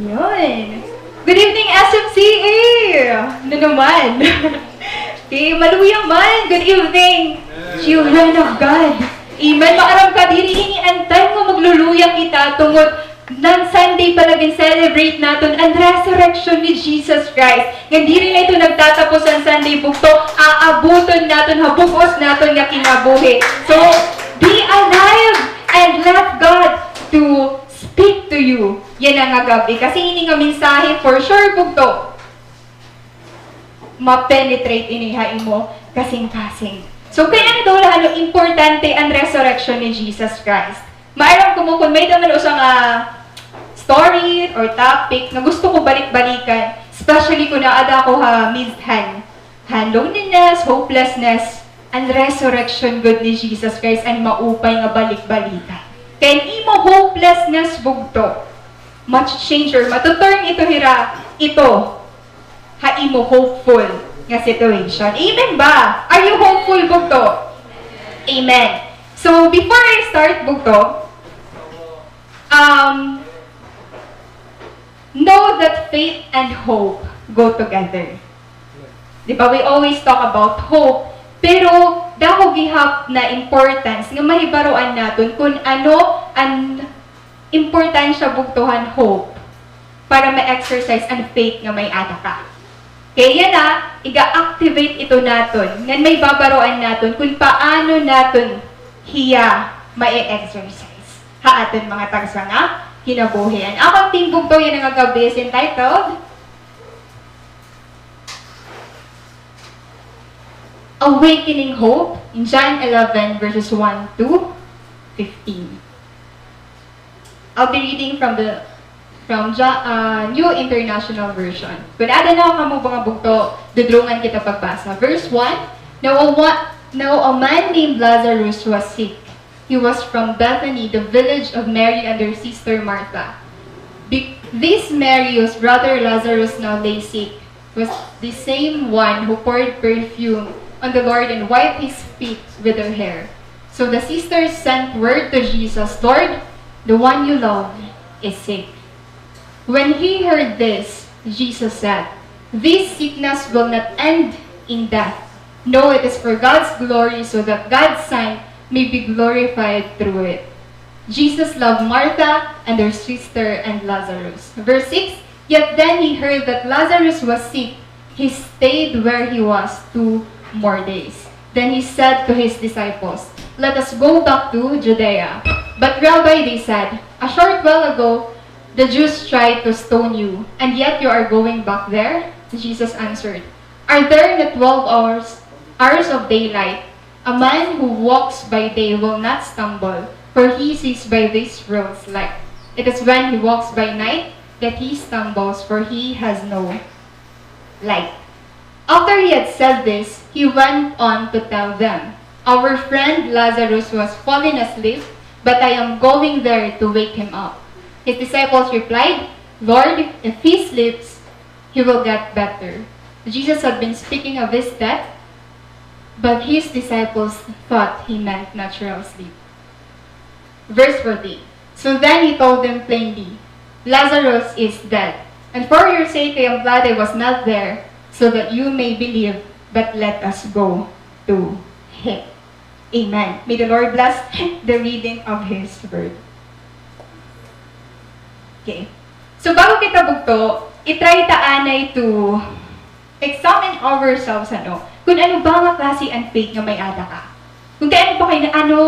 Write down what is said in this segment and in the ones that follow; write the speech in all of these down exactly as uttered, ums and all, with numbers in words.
Yun. Good evening, S M C A! Na naman. Okay, maluya man. Good evening, children of God. Amen. Maaram ka, diri ini an time nga magluluya kita tungod nan Sunday pa la gin-celebrate naton an resurrection ni Jesus Christ. Ngan diri la ito nagtatapos an Sunday, bugto, aabuton naton ha bug-os naton nga kinabuhi. So, be alive and let God to speak to you yana nga gab-i. Kasi ini nga mensahe, for sure, bugto, ma-penetrate ini ha imo kasingkasing. So, kay ano daw la, ano, importante an resurrection ni Jesus Christ? Maaram ko mo kun may-ada man usa nga story or topic nga gusto ko balik-balikan, especially kun aada ako ha midst han, han loneliness, hopelessness, an resurrection gud ni Jesus Christ an maupay nga balik-balikan. Kay an imo hopelessness, bugto, ma-change or matuturn ito hira, ito, ha imo hopeful nga situation. Amen ba? Are you hopeful, bugto? Amen. So, before I start, bugto, um, know that faith and hope go together. Di ba, we always talk about hope, pero dako gihap na importance nga mahibaroan naton kun ano an importansya, bugto, han hope para ma-exercise an faith nga may-ada ka. Kay yana, iga-activate ito naton, ngan mahibaroan naton kun paano naton hiya ma-exercise ha aton mga tagsa nga kinabuhi. An akon theme, bugto, yana nga gab-i is entitled Awakening Hope in John eleven, verses one to fifteen. I'll be reading from the, from Ja-, uh, New International Version. Kun aada na kamo, mga bugto, dudrungan kita pagbasa. Verse one, now a, wa-, now a man named Lazarus was sick. He was from Bethany, the village of Mary and her sister Martha. Be-, this Mary, whose brother Lazarus now lay sick, was the same one who poured perfume on the Lord and wiped his feet with her hair. So the sisters sent word to Jesus, "Lord, the one you love is sick." When he heard this, Jesus said, "This sickness will not end in death. No, it is for God's glory, so that God's Son may be glorified through it." Jesus loved Martha and her sister and Lazarus. Verse six, yet when he heard that Lazarus was sick, he stayed where he was two more days. Then he said to his disciples, "Let us go back to Judea." "But Rabbi," they said, "a short while ago the Jews tried to stone you, and yet you are going back there?" Jesus answered, "Are there not twelve hours, hours of daylight? A man who walks by day will not stumble, for he sees by this world's light. It is when he walks by night that he stumbles, for he has no light." After he had said this, he went on to tell them, "Our friend Lazarus was fallen asleep, but I am going there to wake him up." His disciples replied, "Lord, if he sleeps, he will get better." Jesus had been speaking of his death, but his disciples thought he meant natural sleep. Verse forty. So then he told them plainly, "Lazarus is dead, and for your sake I am glad I was not there, so that you may believe, but let us go to him." Amen. May the Lord bless the reading of His Word. Okay. So, bago kita bugto, i-try ta anay to examine ourselves, ano, kun ano ba nga klase an faith nga may-ada ka. Kun kay ano ba kay na, ano,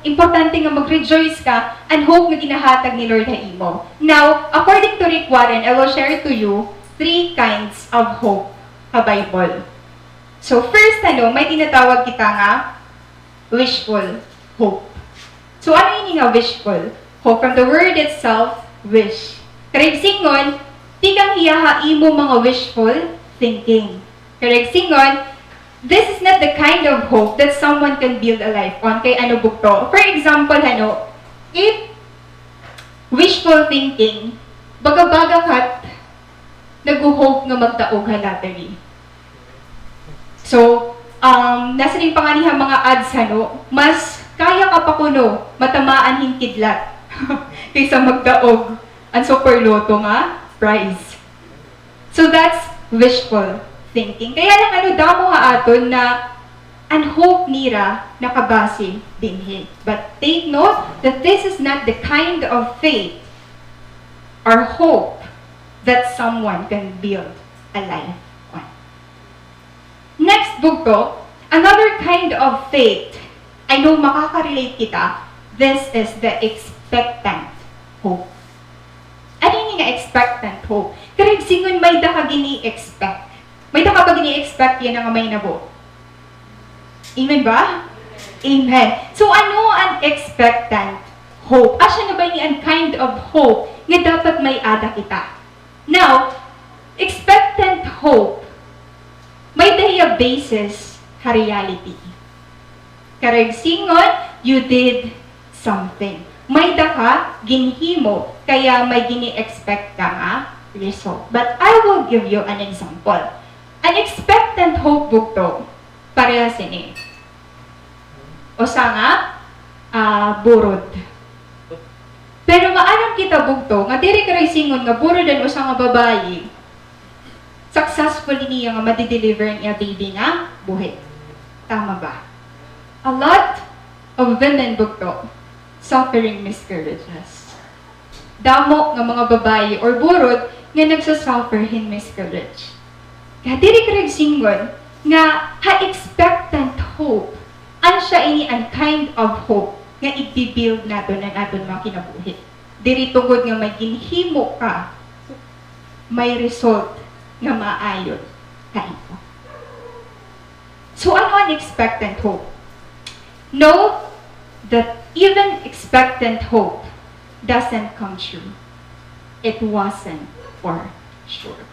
importante nga mag-rejoice ka, an hope nga ginahatag ni Lord ha imo. Now, according to Rick Warren, I will share to you three kinds of hope ha Bible. So, first, ano, may tinatawag kita nga wishful hope. So, ano ini nga wishful hope? From the word itself, wish. Karuyag-ingon, tikang hiya ha imo mga wishful thinking. Karuyag-ingon, this is not the kind of hope that someone can build a life on. Kay ano bugto? For example, ano, if wishful thinking, baga-baga ka't nagho-hope nga magdaog ha lottery. So, um, nasiring pa ngani ha mga ads, ano, mas kaya ka pa kuno matamaan hin kidlat kaysa magdaog an Super Lotto nga prize. So that's wishful thinking. Kaya lang ano, damo ha aton na an hope nira nakabase dinhi. But take note that this is not the kind of faith or hope that someone can build a life on. Next, bugto, another kind of faith. I know makaka-relate kita. This is the expectant hope. Ano ini nga expectant hope? Karuyag sidngon, may-ada ka gini-expect. May-ada ka ba gini-expect yana nga mahinabo? Amen ba? Amen. So, ano an expectant hope? Asya na ba ini an kind of hope nga dapat may-ada kita? Now, expectant hope, may-ada hiya basis ha reality. Karuyag sidngon, you did something. May-ada ka ginhimo, kaya may gini-expect ka nga result. But I will give you an example. An expectant hope, bugto, parehas ini. Usa nga, ah, burod. Pero maaram kita, bugto, nga diri karuyag sidngon nga burod an usa nga babayi, successful ini nga madi-deliver an iya baby nga buhi. Tama ba? A lot of women, bugto, suffering miscarriages. Damo nga mga babayi or burod nga nagsa-suffer hin miscarriage. Kaya diri karuyag sidngon nga ha expectant hope, asya ini an kind of hope nga igbi-build naton an aton mga kinabuhi. Diri tungod nga may ginhimo ka, may result nga maayo ha imo. So, ano an expectant hope? Know that even expectant hope doesn't come true. It wasn't for sure.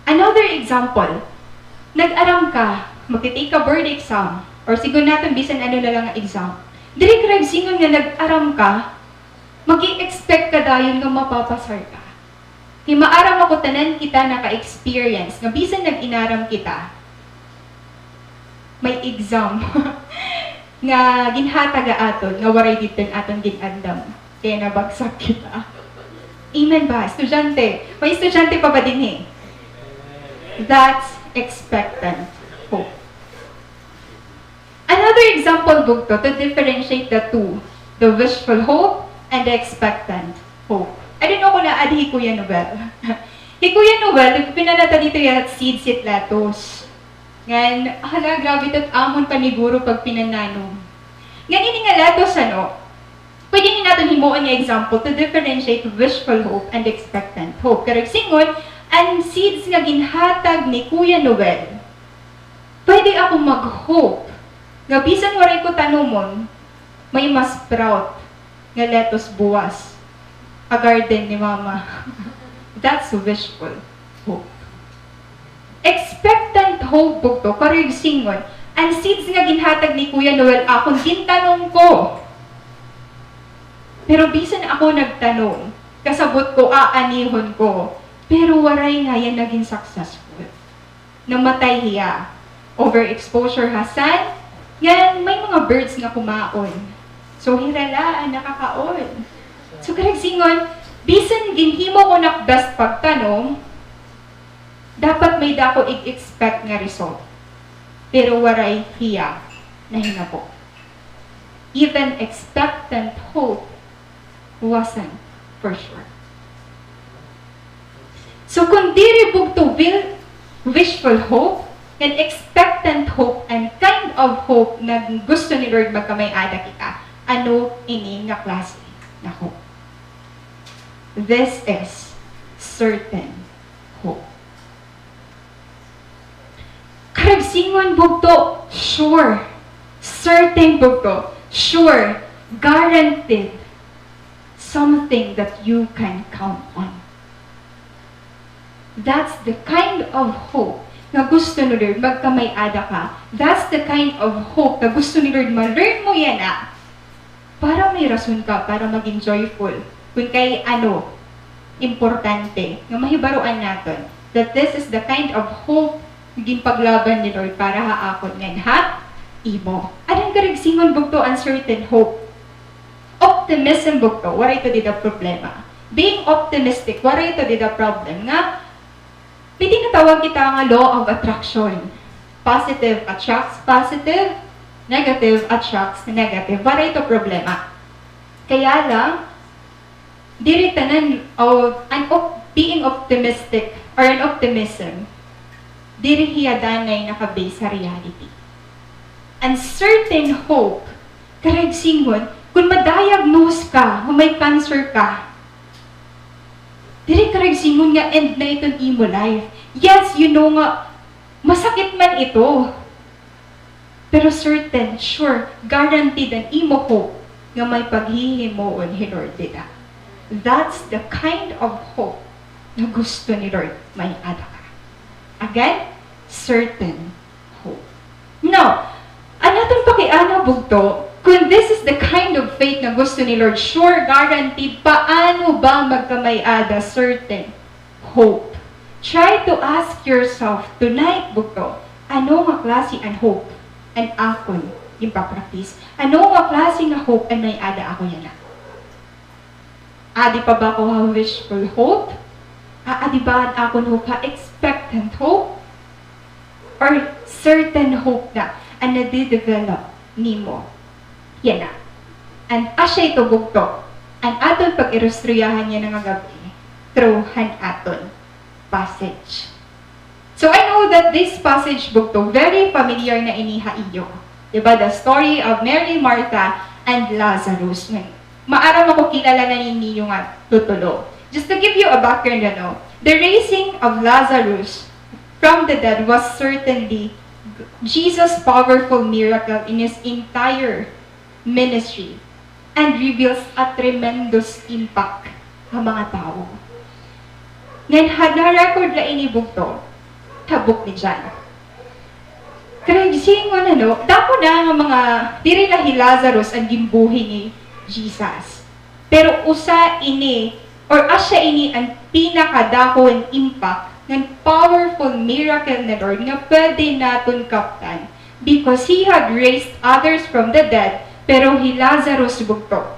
Another example, nag-aram ka, magti-take ka board exam, or sidngon naton bisan ano na lang nga exam. Diri karuyag sidngon nga nag-aram ka, mag-i-expect ka dayon nga mapapasar ka. Kay maaram ako, tanan kita naka-experience nga bisan nag-inaram kita, may exam nga ginhatag ha aton nga waray didto an aton gin-andam. Kaya nabagsak kita. Amen ba? Estudyante. May estudyante pa ba dinhi? That's expectant hope. Another example, bugto, to differentiate the two, the wishful hope and the expectant hope. I don't know kon naadi hi Kuya Noel. Hi Kuya Noel, nagpipinanata dito ya seeds it lettuce. Ngan, hala, grabe tat amon paniguro pagpinananom. Ngan ini nga lettuce, ano, pwede ni naton himuon nga example to differentiate wishful hope and expectant hope. Karuyag sidngon, an seeds nga ginhatag ni Kuya Noel, pwede ako mag-hope nga bisan waray ko tanumon, may ma-sprout nga lettuce buwas ha garden ni Mama. That's wishful hope. Expectant hope, bugto, karuyag sidngon, an seeds nga ginhatag ni Kuya Noel akon, gintanom ko. Pero bisan ako nagtanom, kasabot ko, aanihon ko. Pero waray ngay-an nagin successful. Namatay hiya. Overexposure ha sun, ngan may mga birds nga kumaon. So, hira la an nakakaon. So, karuyag sidngon, bisan ginhimo ko nak best pagtanom, dapat may-ada ako ig-expect nga result. Pero waray hiya nahinabo. Even expectant hope wasn't for sure. So, kon diri bugto wi-, wishful hope, an expectant hope, an kind of hope nga gusto ni Lord magkamay-ada kita, ano ini nga klase nga hope? This is certain hope. Karuyag sidngon, bugto, sure. Certain, bugto, sure. Guaranteed. Something that you can count on. That's the kind of hope nga gusto ni Lord magkamay-ada ka. That's the kind of hope nga gusto ni Lord ma-learn mo yana. Para may rason ka para magin joyful. Kon kay ano, importante nga mahibaroan naton that this is the kind of hope nga ginpaglaban ni Lord para ha akon ngan ha imo. Ano an karuyag sidngon, bugto, an certain hope? Optimism, bugto, waray ito dida problema. Being optimistic, waray ito dida problem nga may tinatawag kita nga law of attraction. Positive attracts positive, negative attracts negative. Waray ito problema. Kaya lang, diri tanan, o, an op-, being optimistic or an optimism, diri hiya danay naka-base sa reality. An certain hope, karuyag sidngon, kun ma-diagnose ka nga may cancer ka, diri karuyag sidngon nga end na iton imo life. Yes, you know nga masakit man ito. Pero certain, sure, guaranteed an imo hope nga may paghihimuon hi Lord dida. That's the kind of hope na gusto ni Lord may-ada ka. Again, certain hope. Now, an aton pakiana bugto, kun this is the kind of faith na gusto ni Lord, sure, guaranteed, paano ba magkamay-ada certain hope? Try to ask yourself tonight, bugto, ano nga klase an hope an akon ginpa-practice? Ano nga klase nga hope an may-ada ako yana? Adi pa ba ako ha wishful hope? A-, adi ba an akon hope ha expectant hope? Or certain hope na an nade-develop nimo yana? And asya ito bugto an aton pag-iristoryahan yana nga gab-i through han aton passage. So I know that this passage bugto, very familiar na ini ha iyo. Di ba? The story of Mary, Martha, and Lazarus. Maaram ako kilala na ninyo nga tutulo. Just to give you a background, ano, the raising of Lazarus from the dead was certainly Jesus' powerful miracle in his entire ministry and reveals a tremendous impact ha mga tawo. Ngan ha, na-record la ini bugto ha book ni John. Karuyag sidngon, ano, damo na nga mga, diri la hi Lazarus an ginbuhi ni Jesus. Pero usa ini, or asya ini an pinakadako nga impact ngan powerful miracle ni Lord nga pwede naton kaptan, because he had raised others from the dead, pero hi Lazarus bugto,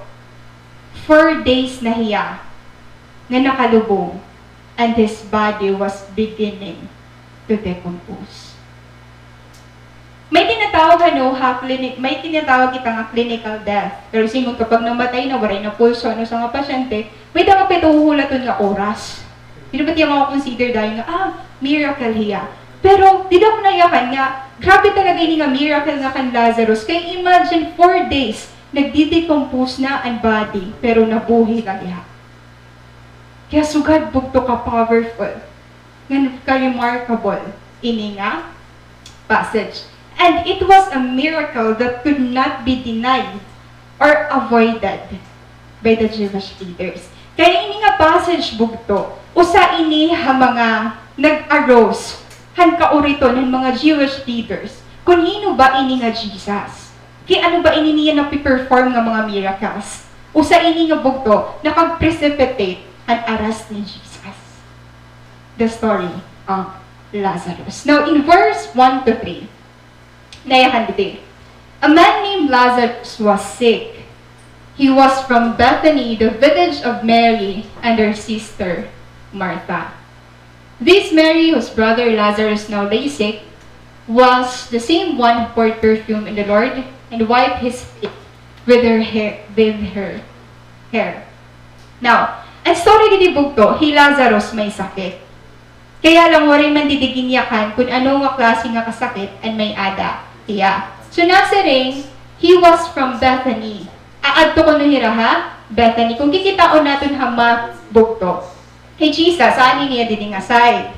four days na hiya nga nakalubong, and his body was beginning to decompose. May tinatawag, ano, ha clinic, may tinatawag kita nga clinical death. Pero sidngon, kapag namatay na, waray na pulso an usa nga pasyente, may-ada pa ito huhulaton nga oras. Diri ba hiya mako-consider dayon nga, ah, miracle hiya? Pero dida ko nayakan nga grabe talaga ini nga miracle nga kan Lazarus. Kay imagine, four days, nagde-decompose na an body, pero nabuhi la hiya. Kaya sugad bugto ka powerful ngan ka-remarkable ini nga passage. And it was a miracle that could not be denied or avoided by the Jewish leaders. Kaya ini nga passage bugto, usa ini ha mga nag-arose han kauriton han mga Jewish leaders kun hin-o ba ini nga Jesus. Kay ano ba ini niya nape-perform nga mga miracles? Usa ini nga bugto nakag-precipitate han arrest ni Jesus. The story of Lazarus. Now, in verse one to three, nayakan didi, "A man named Lazarus was sick. He was from Bethany, the village of Mary and her sister Martha. This Mary, whose brother Lazarus now lay sick, was the same one who poured perfume in the Lord and wiped his feet with her hair, with her hair." Now, an story didi bugto, hi Lazarus may sakit. Kaya lang waray man didi ginyakan kun ano nga klase nga kasakit an may-ada hiya. So, nasiring, he was from Bethany. Aadto kuno hira ha Bethany. Kun kikitaon naton ha map bugto, hi Jesus, adi niya didi nga side.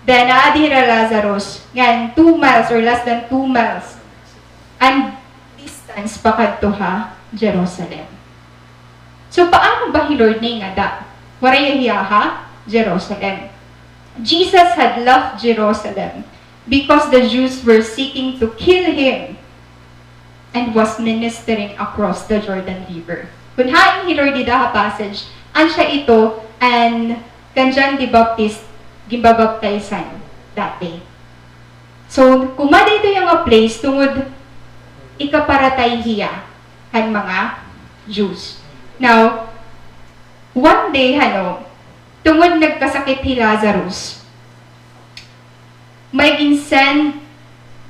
Then, aadi hira Lazarus, ngan two miles or less than two miles an distance pakadto ha Jerusalem. So, paano ba hi Lord nangada? Waray hiya ha Jerusalem. Jesus had left Jerusalem because the Jews were seeking to kill him and was ministering across the Jordan River. Kun hain hi Lord dida ha passage, asya ito an kan John the Baptist ginbabaptizan dati. So, kumada ito yana nga place tungod ikaparatay hiya han mga Jews. Now, One day, hano, tungod nagkasakit hi Lazarus, may gin-send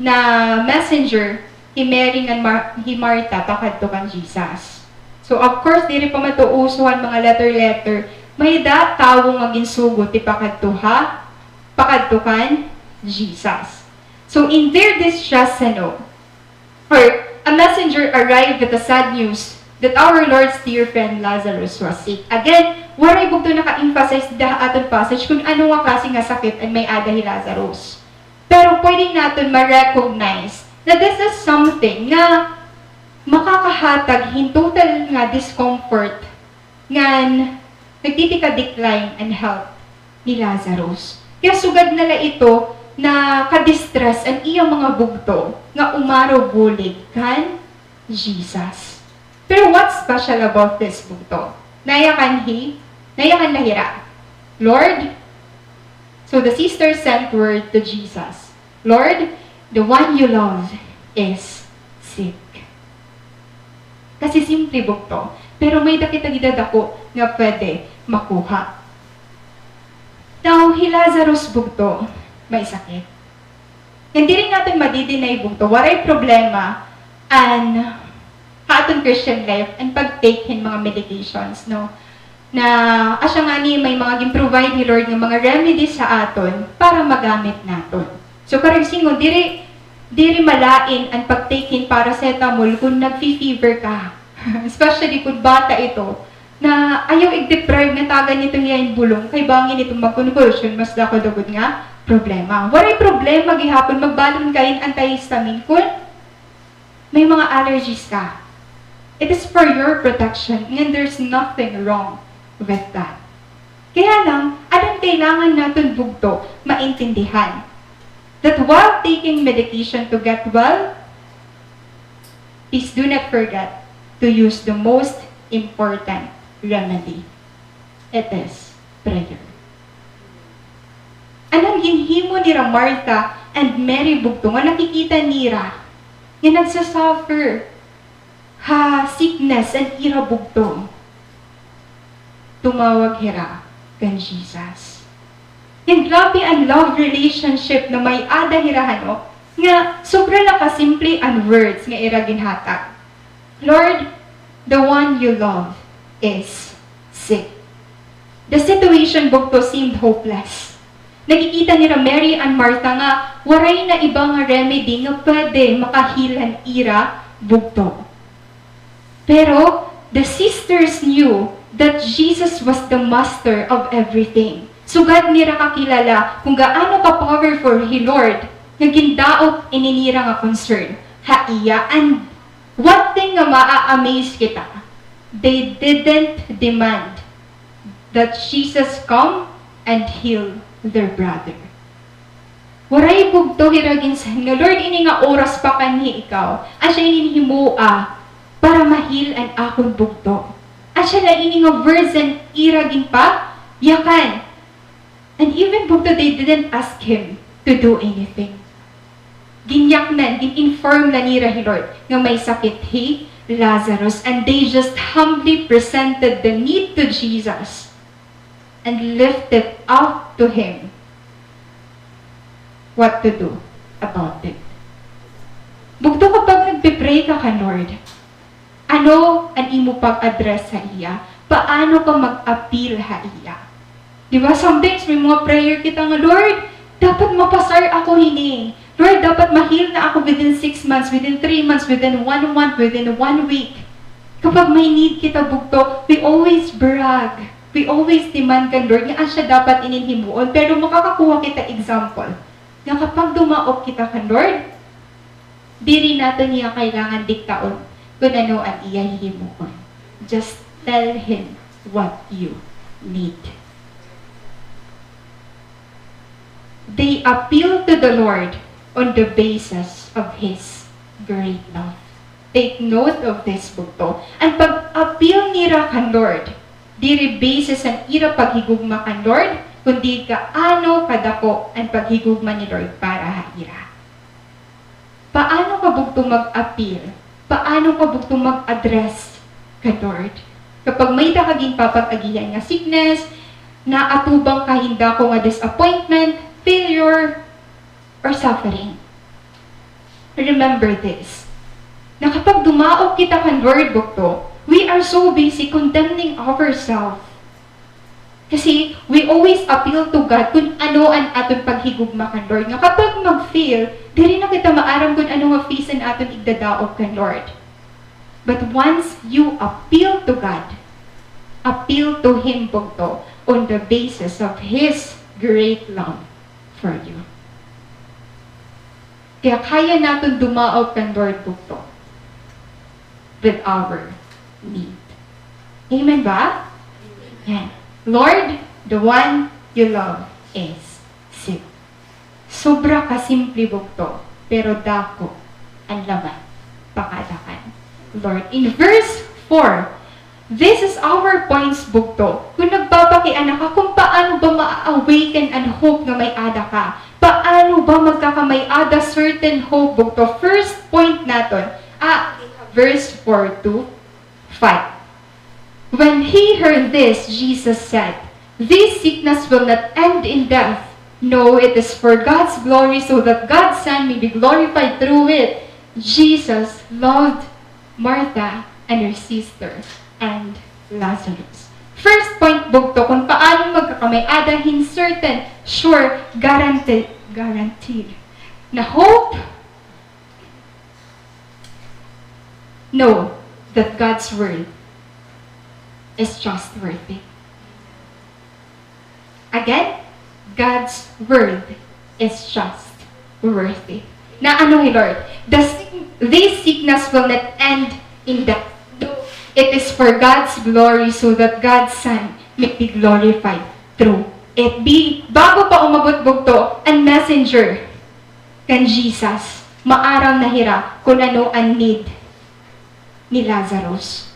na messenger hi Mary ngan Mar-, hi Martha pakadto kan Jesus. So, of course, diri pa man to uso an mga letter-letter, may-ada tawo nga ginsugo tipakadto ha, pakadto kan Jesus. So, in their distress, ano, or a messenger arrived with the sad news that our Lord's dear friend Lazarus was sick. Again, waray bugto naka-emphasize dida ha aton passage kun ano nga klase nga sakit an may-ada hi Lazarus. Pero pwede naton ma-recognize na this is something nga makakahatag hin total nga discomfort ngan nagtitika-decline an health ni Lazarus. Kaya sugad na la ito na ka-distress an iya mga bugto nga umaro bulig kan Jesus. Pero what's special about this bugto? Nayakan hi, nayakan la hira. Lord, so the sisters sent word to Jesus, "Lord, the one you love is sick." Kasi simple bugto, pero may-ada kita dida dako nga pwede makuha. Now, hi Lazarus bugto, may sakit. Ngan diri naton madi-deny bugto, waray problema an ha aton Christian life an pag-take hin mga medications, no? Na asya ngani may mga gin-provide hi Lord nga mga remedies ha aton para magamit naton. So, karuyag sidngon, diri, diri malain an pag-take hin paracetamol kun nagfi-fever ka. Especially kun bata ito, na ayaw ig-deprive nga tagan ito hiya hin bulong, kay bangin ito mag-convulsion, mas dako daw gud nga problema. Waray problema gihapon magbalon ka hin antihistamine kun may mga allergies ka. It is for your protection, and there's nothing wrong with that. Kaya lang, ano an kailangan naton bugto maintindihan? That while taking medication to get well, please do not forget to use the most important remedy. It is prayer. Ano an ginhimo nira Martha and Mary bugto nga nakikita nira nga nagsasuffer ha sickness an ira bugto? Tumawag hira kan Jesus. Ngan grabe an love relationship na may-ada hira, hano, nga sobra na kasimple an words nga ira ginhatag. Lord, the one you love is sick. The situation bugto seemed hopeless. Nakikita nira Mary and Martha nga waray na iba nga remedy nga pwede maka-heal han ira bugto. Pero the sisters knew that Jesus was the master of everything. Sugad nira kakilala kon gaano ka-powerful hi Lord nga gindaot ini nira nga concern ha iya. And one thing nga maa-amaze kita, they didn't demand that Jesus come and heal their brother. Waray bugto hira ginsahan nga, "Lord, ini nga oras pa kanhi ikaw, asya inin himoa para ma-heal an akon bugto." Asya la ini nga verse an ira ginpayakan. And even bugto, they didn't ask him to do anything. Ginyaknan, gin-inform la nira hi Lord nga may sakit hi Lazarus, and they just humbly presented the need to Jesus and left it up to him what to do about it. Bugto, kapag nagpe-pray ka kan Lord, ano an imo pag-address ha iya? Paano ka mag-appeal ha iya? Di ba, sometimes may mga prayer kita nga, "Lord, dapat mapasar ako hini. Lord, dapat ma-heal na ako within six months, within three months, within one month, within one week." Kapag may need kita bugto, we always brag. We always demand kan Lord nga asya dapat inin himuon. Pero makakakuha kita example nga kapag dumaop kita kan Lord, diri naton hiya kailangan diktaon kon ano an iya hihimuon. Just tell him what you need. They appeal to the Lord on the basis of His great love. Take note of this, bugto. An pag-appeal nira kan Lord, diri basis an ira paghigugma kan Lord, kundi gaano kadako an paghigugma ni Lord para ha ira. Paano ka bugto mag-appeal? Paano ka bugto mag-address kan Lord? Kapag may-ada ka ginpapag-agihan nga sickness, naatubang ka hin dako nga disappointment, failure, or suffering. Remember this, na kapag dumaop kita kan Lord, bugto, we are so busy condemning ourselves. Kasi we always appeal to God kun ano an aton paghigugma kan Lord. Nga kapag mag-fail, diri na kita maaram kun ano nga phase an aton igdadaop kan Lord. But once you appeal to God, appeal to Him, bugto, on the basis of His great love for you. Kaya kaya naton dumaop kan Lord, bugto, with our need. Amen ba? Yan. Lord, the one you love is sick. Sobra ka simple, bugto, pero dako an laman. Pakada kan Lord. In verse four, this is our points, bugto. Kun nagpapakiana ka, kun paano ba ma-awaken an hope nga may-ada ka? Paano ba magkakamay-ada certain hope, bugto? First point naton, ah, verse four to five. When he heard this, Jesus said, "This sickness will not end in death. No, it is for God's glory, so that God's Son may be glorified through it." Jesus loved Martha and her sister and Lazarus. First point, bugto, kun paano magkakamay-ada hin certain, sure, guaranteed, guaranteed na hope. Know that God's word is trustworthy. Again, God's word is trustworthy. Na ano hi Lord? The sick-, this sickness will not end in death. No, it is for God's glory, so that God's Son may be glorified through it. Bi-, bago pa umabot, bugto, an messenger kan Jesus, maaram na hira kun ano an need ni Lazarus.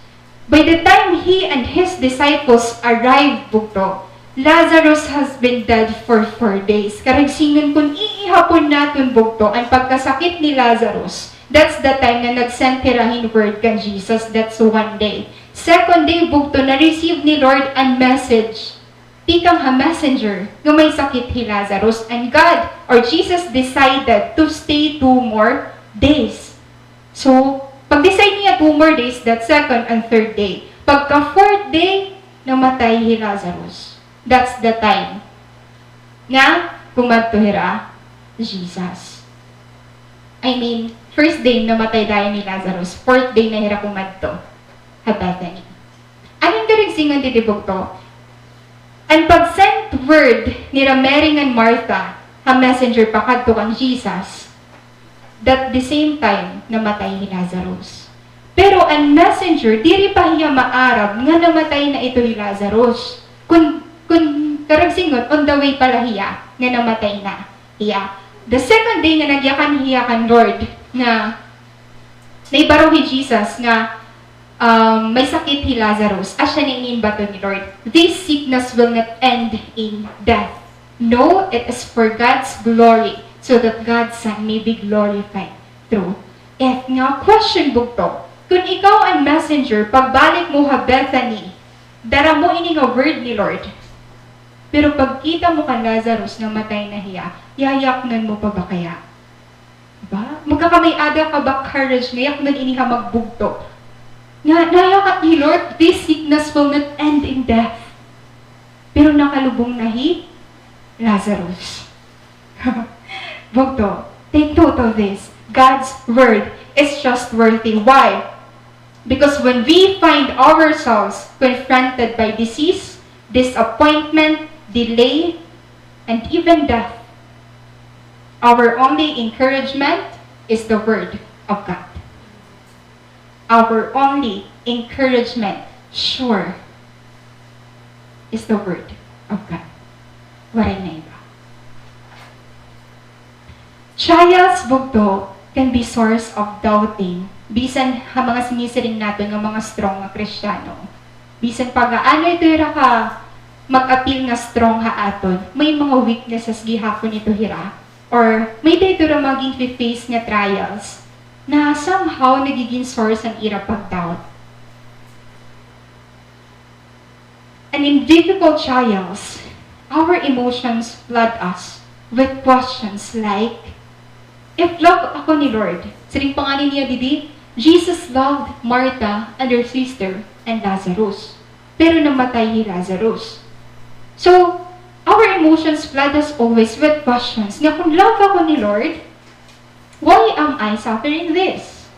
By the time he and his disciples arrived, bugto, Lazarus has been dead for four days. Karuyag sidngon, kun iihapon naton, bugto, an pagkasakit ni Lazarus, that's the time nga nag-send hira hin word kan Jesus, that's one day. Second day, bugto, na-receive ni Lord an message tikang ha messenger nga may sakit hi Lazarus, and God or Jesus decided to stay two more days. So, pag-decide niya two more days, that second and third day. Pagka fourth day, namatay hi Lazarus. That's the time nga kumadto hira Jesus. I mean, first day namatay dayon hi Lazarus, fourth day na hira kumadto ha Bethany. Ano an karuyag sidngon didi, bugto? An pag-send word nira Mary ngan Martha ha messenger pakadto kan Jesus, that the same time namatay hi Lazarus. Pero an messenger, diri pa hiya maaram nga namatay na ito hi Lazarus. Kun, kun karuyag sidngon, on the way pa la hiya nga namatay na hiya. The second day nga nagyakan hiya kan Lord, nga naibaro hi Jesus nga, um, may sakit hi Lazarus. Asya na ini an baton ni Lord, "This sickness will not end in death. No, it is for God's glory, so that God's Son may be glorified through it." Nga question, bugto, kun ikaw an messenger, pagbalik mo ha Bethany, dara mo ini nga word ni Lord. Pero pagkita mo kan Lazarus, namatay na hiya, yayaknon mo pa ba kaya? Ba? Magkakamay-ada ka ba courage nga yaknon ini ha magbugto? Nga, nayakan hi Lord, "This sickness will not end in death." Pero nakalubong na hi Lazarus. Bugto, take note of this. God's word is trustworthy. Why? Because when we find ourselves confronted by disease, disappointment, delay, and even death, our only encouragement is the Word of God. Our only encouragement, sure, is the Word of God. Waray na iba. Trials, bugto, can be source of doubting. Bisan ha mga sinisiring naton nga mga strong nga Kristiyano. Bisan pag-aano ito hira ka mag-apil nga strong ha aton, may mga weaknesses gihapon ito hira. Or may-ada ito hira mga gin-face nga trials na somehow nagigin source an ira pag-doubt. And in difficult trials, our emotions flood us with questions like, if love ako ni Lord, siring pa ngani niya didi, Jesus loved Martha and her sister and Lazarus. Pero namatay hi Lazarus. So, our emotions flood us always with questions nga kung love ako ni Lord, why am I suffering this?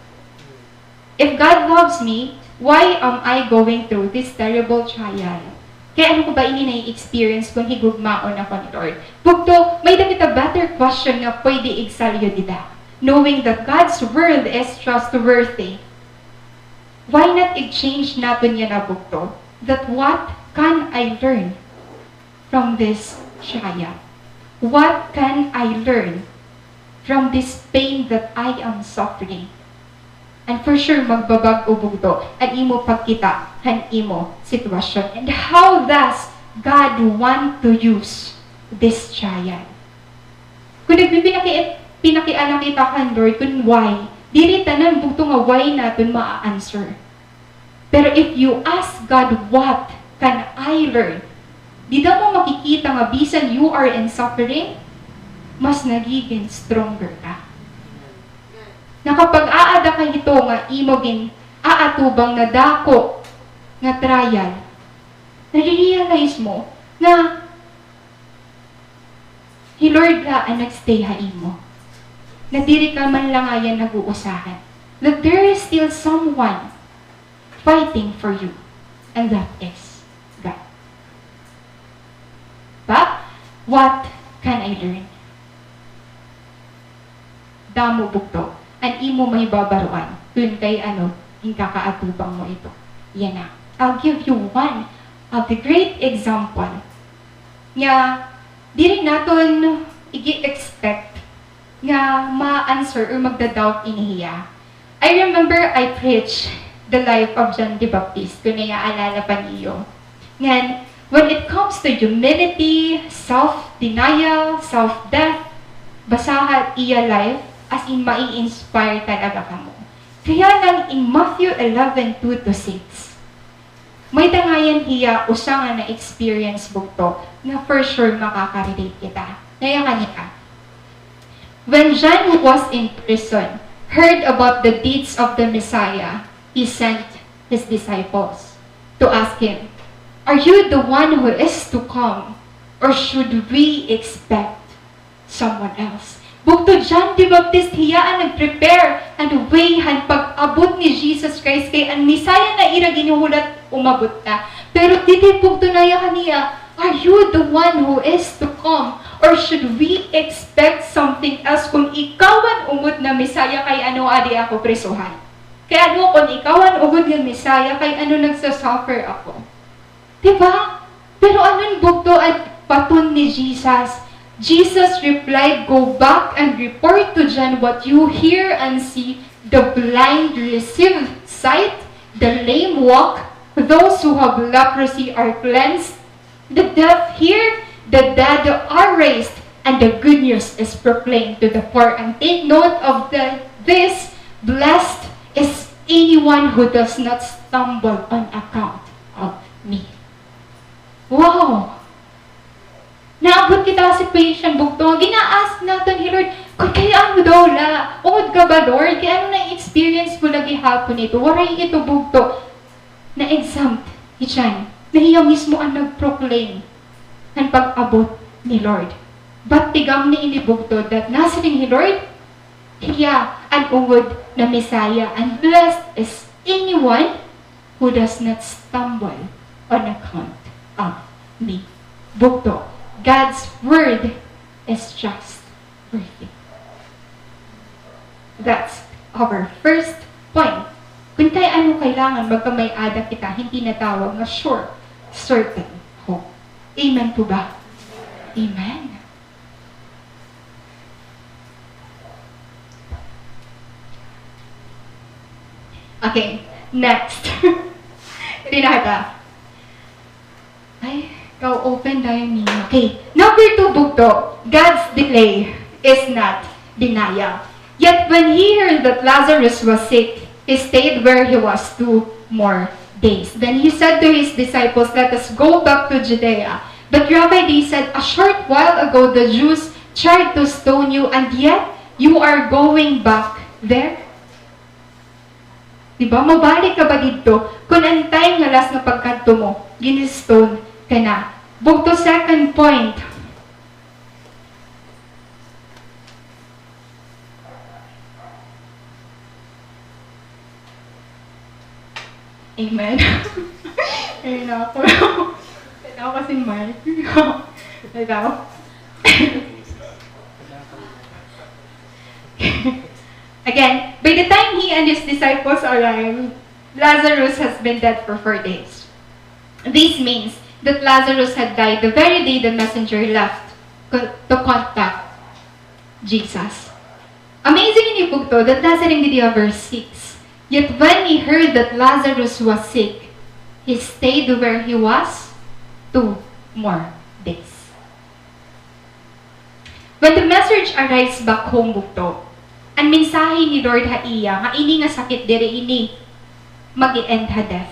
If God loves me, why am I going through this terrible trial? Kay ano ko ba ini nai-experience kon higugmaon ako ni Lord? Bugto, may-ada kita better question nga pwede igsalyo dida. Knowing that God's word is trustworthy, why not i-change naton yana, bugto? That what can I learn from this trial? What can I learn from this pain that I am suffering? And for sure, magbabag-o, bugto, an imo pagkita han imo sitwasyon. And how does God want to use this trial? Kon nagpipinaki-, pinakiana kita kan Lord kon why, diri tanan, bugto, nga why naton maa-answer. Pero if you ask God, "What can I learn?" Dida mo makikita nga bisan you are in suffering, mas nagigin stronger ka. Nakapag-aada ka hito nga imo gin-aatubang nga dako nga trial, nare-realize mo nga hi Lord la an nag-stay ha imo. Nga diri ka man la ngayan nag-uusahan. That there is still someone fighting for you. And that is God. But, what can I learn? Damo, bugto, an imo mahibabaroan kon kay ano in kakaatubang mo ito. Yana. I'll give you one of the great example nga diri naton igi-expect nga ma-answer or magda-doubt ini hiya. I remember I preached the life of John the Baptist, kon naaalala pa niyo. Ngan, when it comes to humility, self-denial, self-death, basaha iya life, as in, mai-inspire talaga kamo. Kaya lang in Matthew eleven two to six, may-ada ngayan hiya usa nga na-experience, bugto, nga for sure makaka-relate kita. Naya kaniya. When John, who was in prison, heard about the deeds of the Messiah, he sent his disciples to ask him, "Are you the one who is to come, or should we expect someone else?" Bugto, John the Baptist hiya an nag-prepare an way han pag-abot ni Jesus Christ, kay an Messiah nga ira ginhuhulat umabot na. Pero didi, bugto, naya kaniya, "Are you the one who is to come? Or should we expect something else? Kon ikaw an ungod nga Messiah, kay ano adi ako prisohan? Kay ano kon ikaw an ungod nga Messiah, kay ano nagsa-suffer ako?" Di ba? Pero ano an bugto an baton ni Jesus? Jesus replied, "Go back and report to John what you hear and see. The blind receive sight, the lame walk, those who have leprosy are cleansed, the deaf hear, the dead are raised, and the good news is proclaimed to the poor. And take note of the, this, blessed is anyone who does not stumble on account of me." Wow! Naabot kita ha situation, bugto, nga gina-ask naton hi Lord, "Kon kay ano daw la, ungod ka ba, Lord? Kay ano na-experience ko la gihapon ito?" Waray ito, bugto. Na-exempt hi John. Na hiya mismo an nag-proclaim han pag-abot ni Lord. But tigamni ini, bugto, that nasiring hi Lord, hiya an ungod nga Messiah, and blessed is anyone who does not stumble on account of me. Bugto, God's word is trustworthy. That's our first point. Kon kay ano kailangan magkamay-ada kita hin tinatawag nga sure, certain hope. Amen po ba? Amen. Okay, next. Renata. Ay, ka-open dayon niya. Okay, number two, bugto. God's delay is not denial. Yet when he heard that Lazarus was sick, he stayed where he was two more days. Then he said to his disciples, "Let us go back to Judea." "But Rabbi," they said, "a short while ago the Jews tried to stone you, and yet you are going back there?" Di ba? Mabalik ka ba didto? Kun an time nga last nga pagkadto mo, gin-stone ka na. Bugto, second point. Amen. Ayun na ako. Kailangan ko kasi mic. Ikaw? Again, by the time he and his disciples arrived, Lazarus has been dead for four days. This means that Lazarus had died the very day the messenger left co-, to contact Jesus. Amazing ini, bugto, that nasiring didi ha verse six. Yet when he heard that Lazarus was sick, he stayed where he was two more days. When the message arrives back home, bugto, an mensahe ni Lord ha iya nga ini nga sakit diri ini mag-e-end ha death.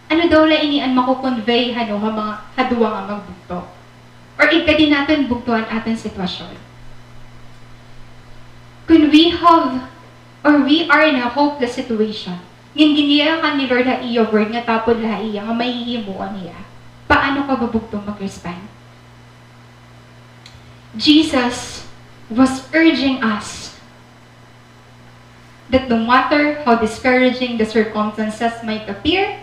Ano daw la ini an mako-convey, hano, ha mga, ha duwa nga magbugto? Or igkadi naton bugto an aton sitwasyon. Kun we have, or we are in a hopeless situation, ngan ginyakan ni Lord ha iya word nga tapod la ha iya nga mahihimuon hiya, paano ka ba bugto mag-respond? Jesus was urging us that no matter how discouraging the circumstances might appear,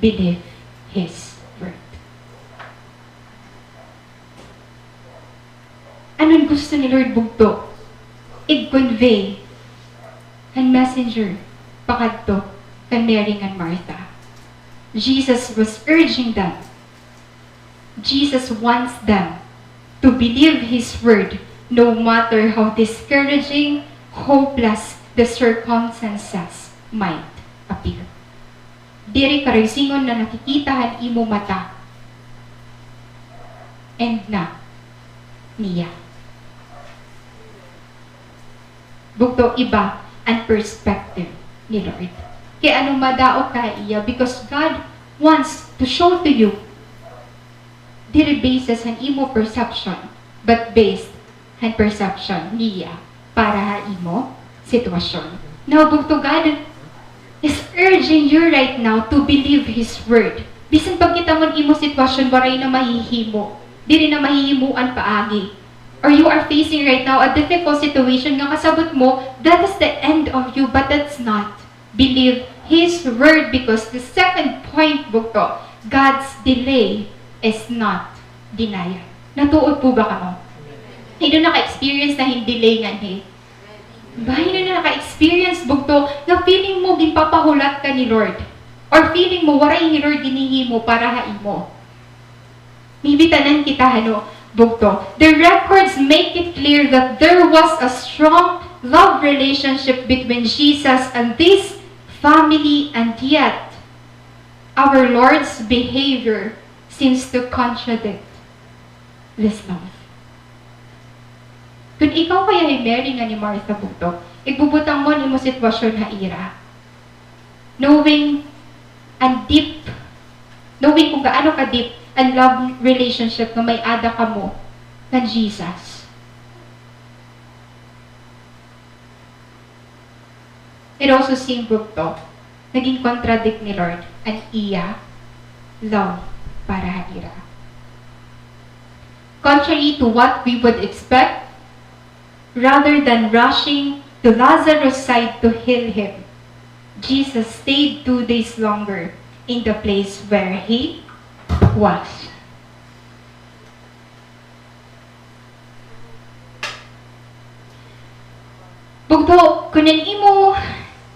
believe His word. Ano an gusto ni Lord bugto ig-convey han messenger pakadto kan Mary ngan Martha? Jesus was urging them Jesus wants them to believe His word no matter how discouraging, hopeless the circumstances might appear. Diri ka raysingon na nakikita han imo mata, end na niya. Bugto, iba an perspective ni Lord. Kay ano, madaot ka ha iya because God wants to show to you, diri basis han imo perception, but based han perception niya para ha imo sitwasyon. Now, bugto, God is urging you right now to believe His word. Bisan pagkita mo an imo sitwasyon, waray na mahihimo. Diri na mahihimuan paagi. Or you are facing right now a difficult situation nga kasabot mo, that is the end of you, but that's not. Believe His word because the second point, bugto, God's delay is not denial. Natuod po ba kamo? Hin-o naka-experience na hin delay nganhi? Ba, hin-o na naka-experience, bugto, nga feeling mo ginpapahulat ka ni Lord? Or feeling mo waray ni Lord ginhihimo para ha imo? Maybe tanan kita, hano, bugto. The records make it clear that there was a strong love relationship between Jesus and this family, and yet our Lord's behavior seems to contradict this love. Kun ikaw kaya hi Mary ngan hi Martha, bugto, igbubutang mo an imo sitwasyon ha ira, knowing an deep, knowing kon gaano ka-deep an love relationship nga may-ada kamo kan Jesus. It also seemed, bugto, nga gin-contradict ni Lord an iya love para ha ira. Contrary to what we would expect, rather than rushing to Lazarus' side to heal him, Jesus stayed two days longer in the place where he was. Bugto, kun an imo,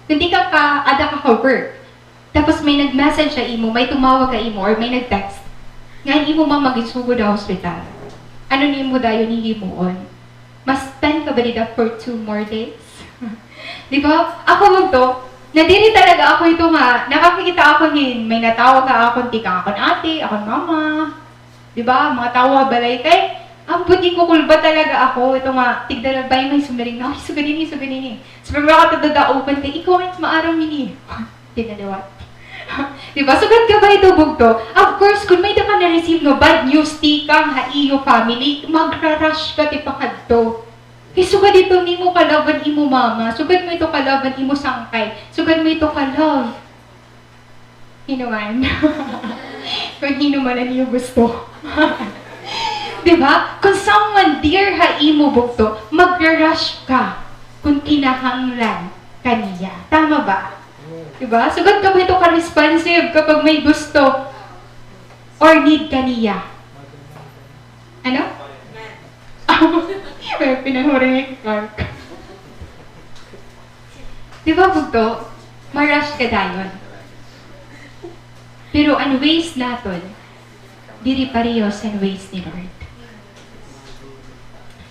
kun di ka ka, ada ka ka-work, tapos may nag-message ha imo, may tumawag ha imo, or may nag-text, nga an imo mama gisugod ha hospital, ano an imo dayon hihimuon? Ma-spend ka ba dida for two more days? Di ba? Ako, bugto, nadiri talaga ako hito nga nakakita ako hin may natawag ha akon, tikang akon ate, akon mama. Di ba? Mga tawo ha balay kay, ambot, ikukulba talaga ako. Ito nga, tigda na ba yung may sumiring na, "Ay, sugad ini, sugad ini." Sa primero ka ito dadaupan kay, "Ikaw rin maaram ini." Tinaliwat. Di ba? Sugad ka ba ito, bugto? Of course, kun may-ada ka na-receive nga bad news tikang ha iyo family, magra-rush ka tipakadto. Kay sugad ito nimo ka-love an imo mama, sugad mo ito ka-love an imo sangkay, sugad mo ito ka-love hin-o man. Kun hin-o man an iyo gusto. Di ba? Kun someone dear ha imo, bugto, magra-rush ka kun kinahanglan ka niya. Tama ba? Di ba? Sugad ka ba ito ka-responsive kapag may gusto or need ka niya? Ano? May pinanhuring ni Clark. Di ba, bugto? Ma-rush ka dayon. Pero an ways naton, diri parehas han ways ni Lord.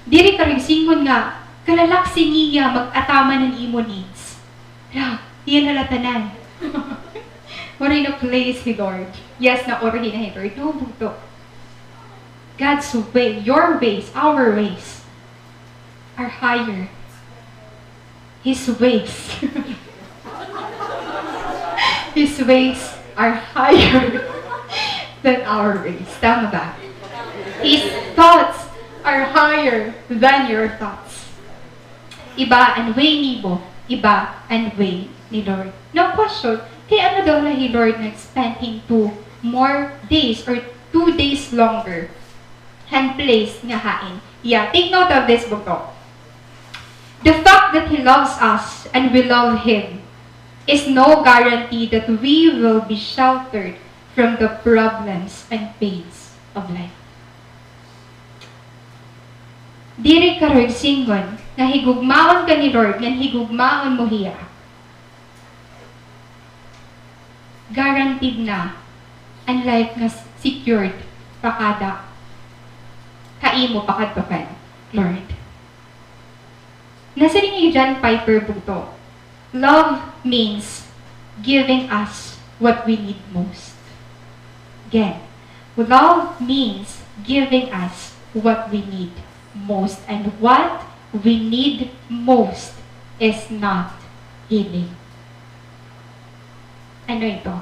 Diri karuyag sidngon nga, kalalaksi niya mag-ataman han imo needs. Hala, hiya na la tanan. Waray na place hi Lord. Yes, naurhi na hi Lord. No, bugto. God's way, your ways, our ways are higher. His ways. His ways are higher than our ways. Tama ba? His thoughts are higher than your thoughts. Iba an way nimo, iba an way ni Lord. Now, question, kay ano daw la hi Lord nag-spend hin two more days or two days longer han place nga hain? Yeah, take note of this, bugto. The fact that He loves us and we love Him is no guarantee that we will be sheltered from the problems and pains of life. Diri karuyag sidngon nga higugmaon ka ni Lord ngan higugmaon mo hiya. Guaranteed na an life nga s-, secured pakada ha imo pakadto kan Lord. Nasiring ni John Piper, bugto, love means giving us what we need most. Again, love means giving us what we need most. And what we need most is not healing. Ano ito?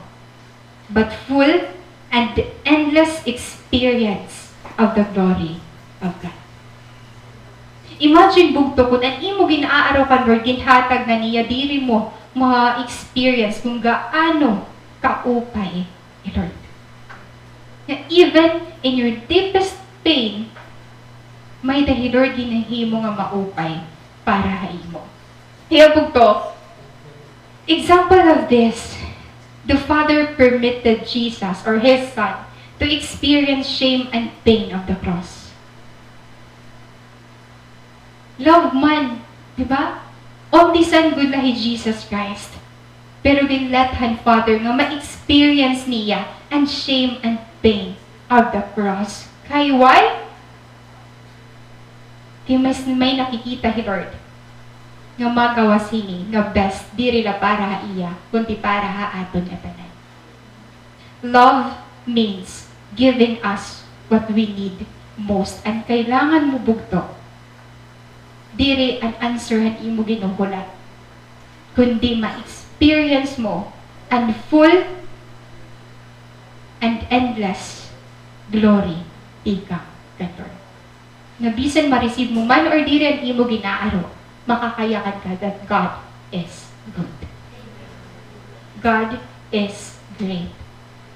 But full and endless experience of the glory of God. Imagine, bugto, kun an imo gin-aaraw kan Lord, ginhatag na niya, diri mo ma-experience kun gaano kaupay ni Lord. Nga even in your deepest pain, may-ada hi Lord ginhihimo nga maupay para ha imo. Kaya, bugto, example of this, the Father permitted Jesus or His Son to experience shame and pain of the cross. Love man, di ba? Only Son gud la hi Jesus Christ. Pero gin-let han Father nga ma-experience niya an shame and pain of the cross. Kay why? Kay mas may nakikita hi Lord nga magawas hini nga best, diri la para ha iya, kundi para ha aton ngatanan. Love means giving us what we need most. An kailangan mo, bugto, diri an answer han imo ginhuhulat, kundi ma-experience mo an full and endless glory tikang kan Lord. Nga bisan ma-receive mo man or diri an imo gin-aaro, makakayakan ka that God is good. God is great.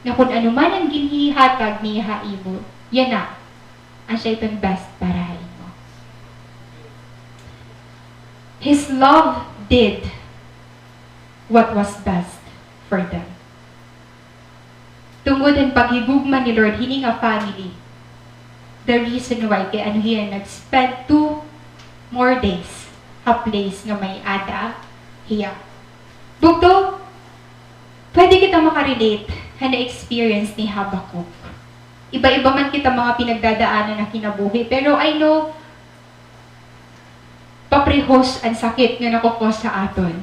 Nga kun ano man an ginhihatag niya ha imo, yana, asya iton best para ha imo. His love did what was best for them. Tungod han paghigugma ni Lord hini nga family, the reason why kay ano hiya nag-spend two more days ha place nga may-ada hiya. Bugto, pwede kita maka-relate ha na-experience ni Habacuc. Iba-iba man kita mga pinagdadaanan ha kinabuhi, pero I know paprehos an sakit nga nako-cause ha aton.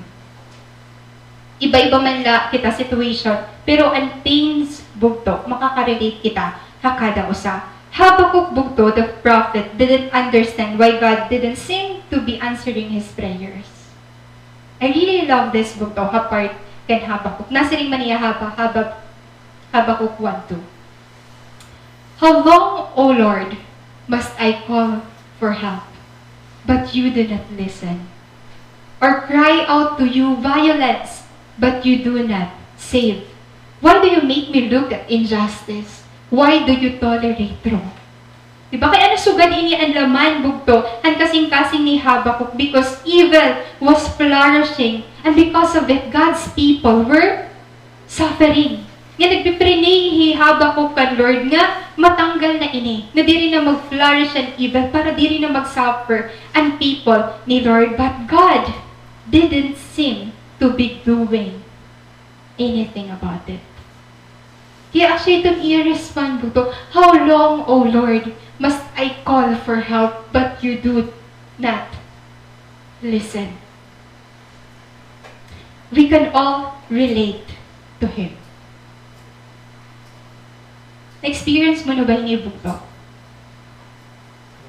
Iba-iba man la kita situation, pero an pains, bugto, makaka-relate kita ha kada usa. Habacuc, bugto, the prophet, didn't understand why God didn't seem to be answering his prayers. I really love this, bugto, ha part kan Habakkuk. Nasiring man niya Haba-, Haba-, Habakkuk one two. "How long, O Lord, must I call for help, but you do not listen? Or cry out to you violence, but you do not save? Why do you make me look at injustice? Why do you tolerate wrong?" Di ba? Kay ano sugad ini an laman bugto han kasingkasing ni Habakkuk, because evil was flourishing, and because of it, God's people were suffering. Nga nagpiprinay hi Habakkuk kan Lord nga matanggal na ini, nga diri na mag-flourish an evil, para diri na mag-suffer an people ni Lord. But God didn't seem to be doing anything about it. Kaya actually, iton iya respond bugto, "How long, O Lord, must I call for help, but you do not listen?" We can all relate to him. Na-experience mo na ba ini bugto?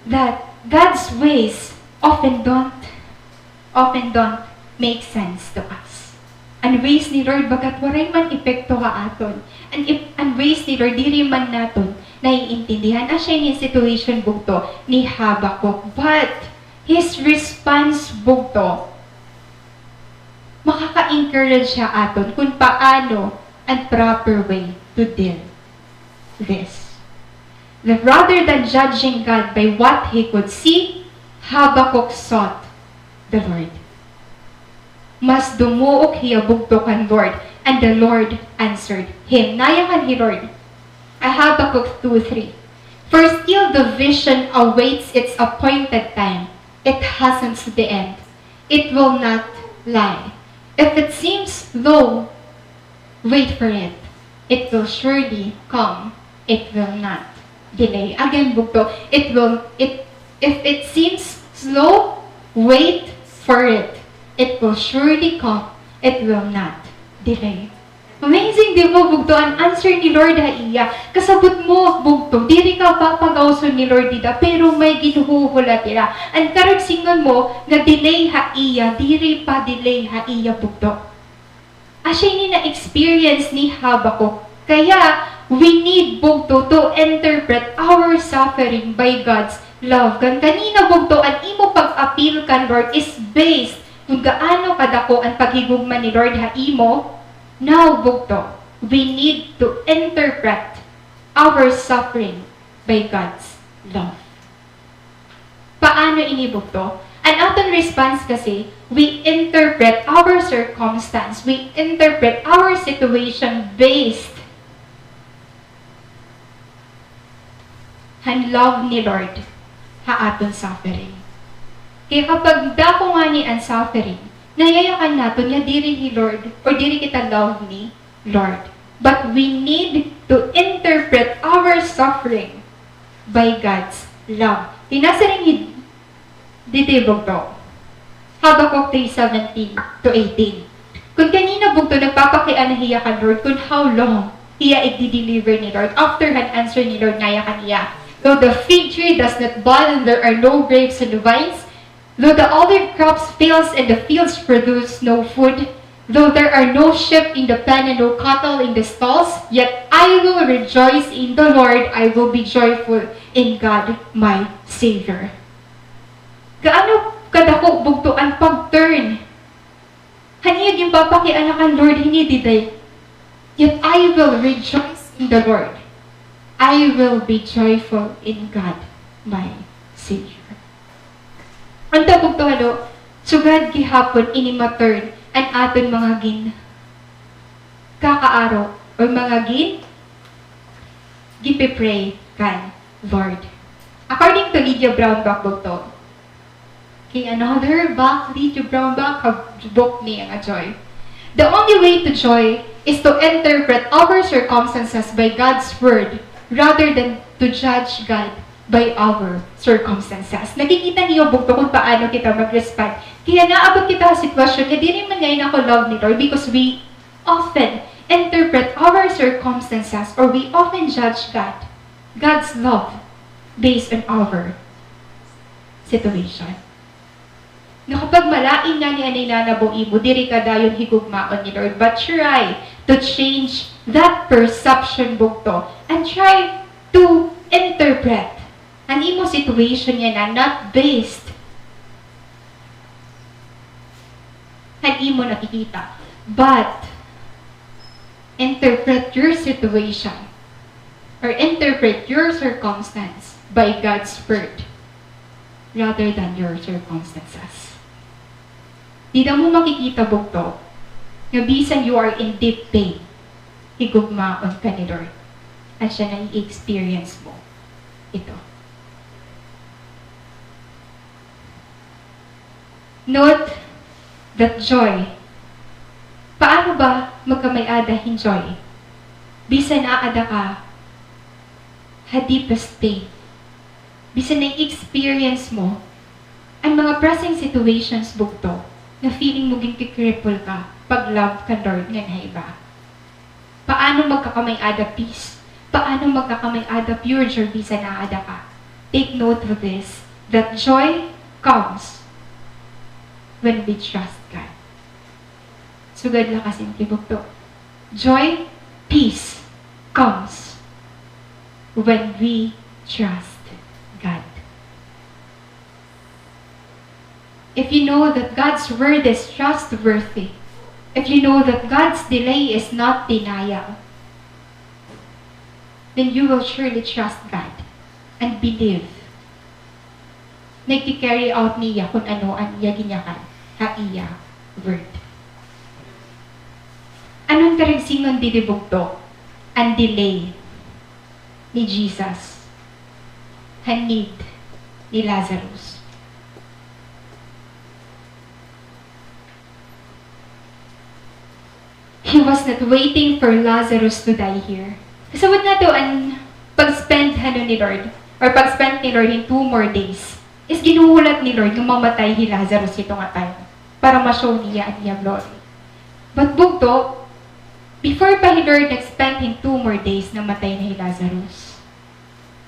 That God's ways often don't, often don't make sense to us. An ways ni Lord bagat waray man epekto ha aton. An ep-, an ways ni Lord diri man naton naiintindihan. Asya ini an situation bugto ni Habakkuk. But his response bugto, makaka-encourage ha aton kun paano an proper way to deal this. That rather than judging God by what he could see, Habakkuk sought the Lord. Mas dumuok hiya bugto kan Lord, and the Lord answered him. Nayakan hi Lord. Habakkuk two three. "For still the vision awaits its appointed time. It hastens to the end. It will not lie. If it seems slow, wait for it. It will surely come. It will not delay." Again, bugto, it will, it, if it seems slow, wait for it. It will surely come. It will not delay. Amazing, di ba, bugto, an answer ni Lord ha iya? Kasabot mo, bugto, diri ka papagawson ni Lord dida, pero may ginhuhulat hira. An karuyag sidngon mo nga delay ha iya, diri pa delay ha iya, bugto. Asya ini na-experience ni Habakkuk. Kaya, we need, bugto, to interpret our suffering by God's love. Kan kanina, bugto, an imo pag-appeal kan Lord is based kun gaano kadako an paghigugma ni Lord ha imo. Now, bugto, we need to interpret our suffering by God's love. Paano ini, bugto? An aton response kasi, we interpret our circumstance, we interpret our situation based han love ni Lord ha aton suffering. Kaya kapag dako ngani an suffering, nayayakan naton nga diri hi Lord or diri kita love ni Lord. But we need to interpret our suffering by God's love. Tinasiring hi Didi, bugto. Habakkuk three seventeen to eighteen. Kun kanina, bugto, nagpapakiana hiya kan Lord kun how long hiya igdi-deliver ni Lord after han answer ni Lord ngaya kaniya. "Though the fig tree does not bud and there are no grapes in the vines, though the olive crops fails and the fields produce no food, though there are no sheep in the pen and no cattle in the stalls, yet I will rejoice in the Lord, I will be joyful in God my Savior." Gaano kadako, bugto, an pag-turn han iya ginpapakiana kan Lord hini didi. "Yet I will rejoice in the Lord. I will be joyful in God, my Savior." Unta, bugto, ano, sugad gihapon ini ma-turn an aton mga gin-, kakaaro or mga gin-, ginpe-pray kan Lord. According to Lydia Brownback, bugto, kay another back, Lydia Brownback, ha book niya nga Joy. The only way to joy is to interpret our circumstances by God's word rather than to judge God by our circumstances. Nakikita niyo, bugto, kun paano kita mag-respond. Kaya naabot kita ha sitwasyon nga diri man ngay-an ako love ni Lord because we often interpret our circumstances or we often judge God, God's love, based on our situation. Nga kapag malain ngani an nanabo imo, diri ka dayon higugmaon ni Lord, but try to change that perception, bugto, and try to interpret an imo situation yana not based han imo nakikita, but interpret your situation or interpret your circumstance by God's word rather than your circumstances. Dida mo makikita, bugto, nga bisan you are in deep pain, higugmaon ka ni Lord. Asya nga i-experience mo ito. Note that joy. Paano ba magkamay-ada hin joy? Bisan aada ka ha deepest pain. Bisan na-experience mo an mga pressing situations, bugto, nga feeling mo ginkikripple ka pag-love kan Lord ngan ha iba. Paano magkakamay-ada peace? Paano magkakamay-ada pure joy bisan aada ka? Take note of this, that joy comes when we trust God. Sugad la kasimple, bugto. Joy, peace comes when we trust God. If you know that God's word is trustworthy, if you know that God's delay is not denial, then you will surely trust God and believe. Nagki-carry out niya kun ano an iya ginyakan ha iya word. Ano an karigsingon didi, bugto? An delay ni Jesus ha need ni Lazarus. He was not waiting for Lazarus to die here. Kasabot nato an pag-spend hano ni Lord, or pag-spend ni Lord hin two more days, is ginhuhulat ni Lord nga mamatay hi Lazarus hito nga time para ma-show niya an iya glory. But bugto, before pa hi Lord nag-spend hin two more days, namatay na hi Lazarus.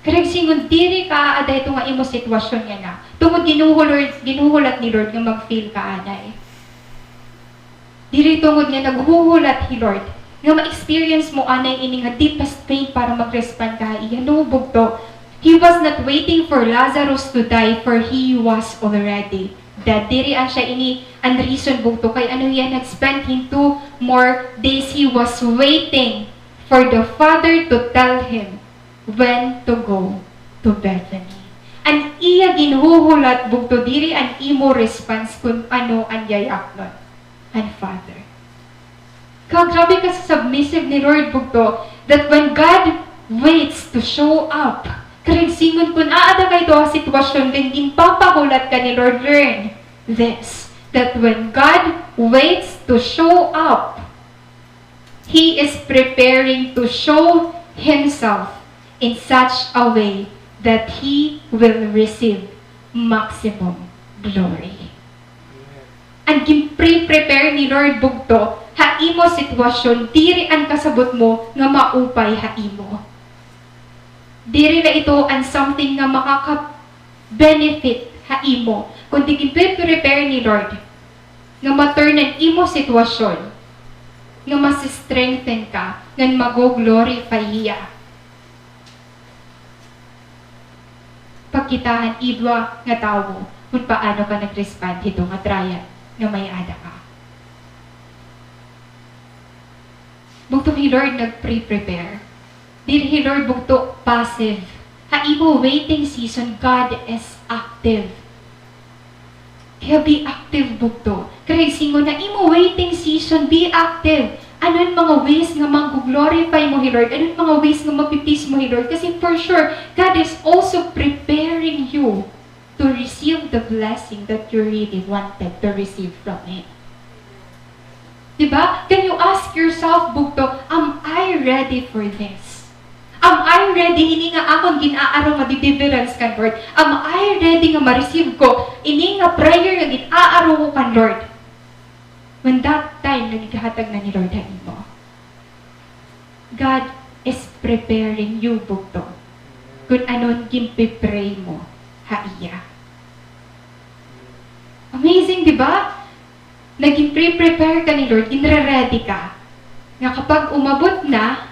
Karigsingon, diri ka aada hito nga imo sitwasyon yana. Tungod ginhuhul-, ginhuhulat ni Lord nga mag-feel ka anay. Diri tungod nga naghuhulat hi Lord nga ma-experience mo anay ini nga deepest pain para mag-respond ka ha iya. No, bugto. He was not waiting for Lazarus to die, for he was already dead. Diri an siya ini an reason, bugto, kay ano hiya nag-spend hin two more days. He was waiting for the Father to tell him when to go to Bethany. An iya ginhuhulat, bugto, diri an imo response kun ano an yayaknon han Father. Ka, grabe ka sa submissive ni Lord, bugto, that when God waits to show up, karigsingon kun aada ka hito ha sitwasyon, then ginpapahulat ka ni Lord, learn this, that when God waits to show up, He is preparing to show himself in such a way that he will receive maximum glory. An ginpre-prepare ni Lord, bugto, ha imo sitwasyon, diri an kasabot mo nga maupay ha imo. Diri na ito an something nga makaka-, benefit ha imo, kundi ginpe-prepare ni Lord nga ma-turn an imo sitwasyon nga masi-strengthen ka ngan mago-glorify hiya. Pagkita han iba nga tawo kun paano ka nag-respond hito nga trial nga may-ada ka. Bugto, hi Lord nagpre-prepare. Diri hi Lord bugto passive. Ha imo waiting season, God is active. Kaya be active, bugto. Karuyag sidngon, ha imo waiting season, be active. Ano an mga ways nga manggo-glorify mo hi Lord? Ano an mga ways nga mapi-please mo hi Lord? Kasi for sure, God is also preparing you to receive the blessing that you really wanted to receive from Him. Di ba? Can you ask yourself, bugto, "Am I ready for this? Am I ready, ini nga akon gin-aaro nga deliverance kan Lord? Am I ready nga ma-receive ko ini nga prayer nga gin-aaro ko kan Lord?" When that time nga ginhatag na ni Lord ha imo. God is preparing you, bugto, kun ano an ginpe-pray mo ha iya. Amazing, di ba? Naging pre-prepare ka ni Lord, ginre-ready ka. Nga kapag umabot na,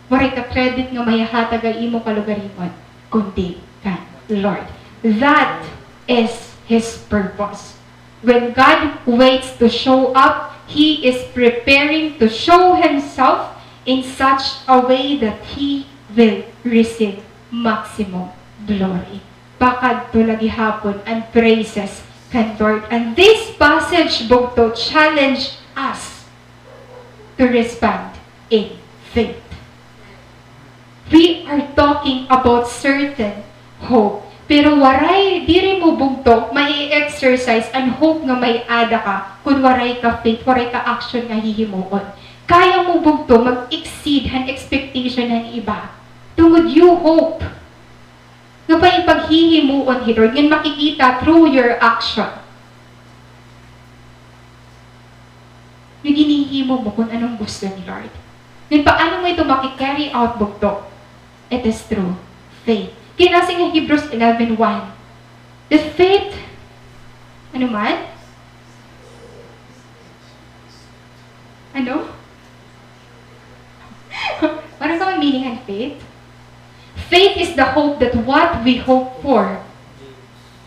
waray ka credit nga mahihatag ha imo kalugaringon, kundi kan Lord. That is His purpose. When God waits to show up, He is preparing to show Himself in such a way that He will receive maximum glory. Pakadto la gihapon an praises kan Lord. And this passage, bugto, challenge us to respond in faith. We are talking about certain hope. Pero waray, diri mo, bugto, mai-exercise an hope nga may-ada ka kun waray ka faith, waray ka action nga hihimuon. Kaya mo, bugto, mag-exceed han expectation han iba. Tungod you hope nga may paghihimuon hi Lord, ngan makikita through your action. Nga ginhihimo mo kun ano an gusto ni Lord. Ngan paano mo ito maki-carry out, bugto? It is through faith. Kay nasiring nga Hebrews eleven one, that faith, ano man? Ano? Ano sa man meaning han faith? Faith is the hope that what we hope for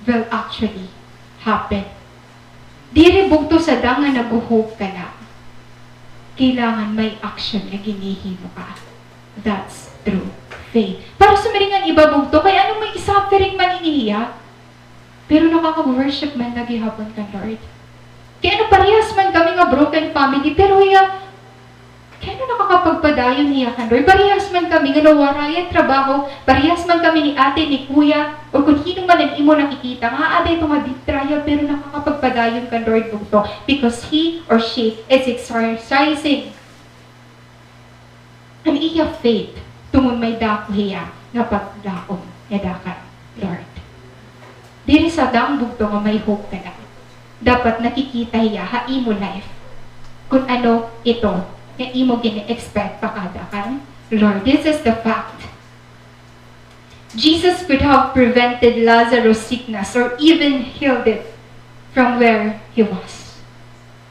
will actually happen. Diri, bugto, sada nga nagho-hope ka la. Kailangan may action nga ginhihimo ka. That's true faith. Para sumiring an iba, bugto, kay ano, may suffering man ini hiya, pero nakaka-worship man la gihapon kan Lord. Kay ano, parehas man kami nga broken family, pero hiya, kay ano, nakakapagpadayon hiya kan Lord. Parehas man kami nga nawara hiya trabaho, parehas man kami ni ate, ni kuya, or kun hin-o man an imo nakikita nga aada ito nga deep trial, pero nakakapagpadayon kan Lord, bugto, because he or she is exercising an iya faith, tungod may dako hiya nga paglaom ngada kan Lord. Diri sada, bugto, nga may hope ka la. Dapat nakikita hiya ha imo life kun ano ito nga imo gini-expect pakada kan Lord. This is the fact. Jesus could have prevented Lazarus' sickness or even healed it from where he was.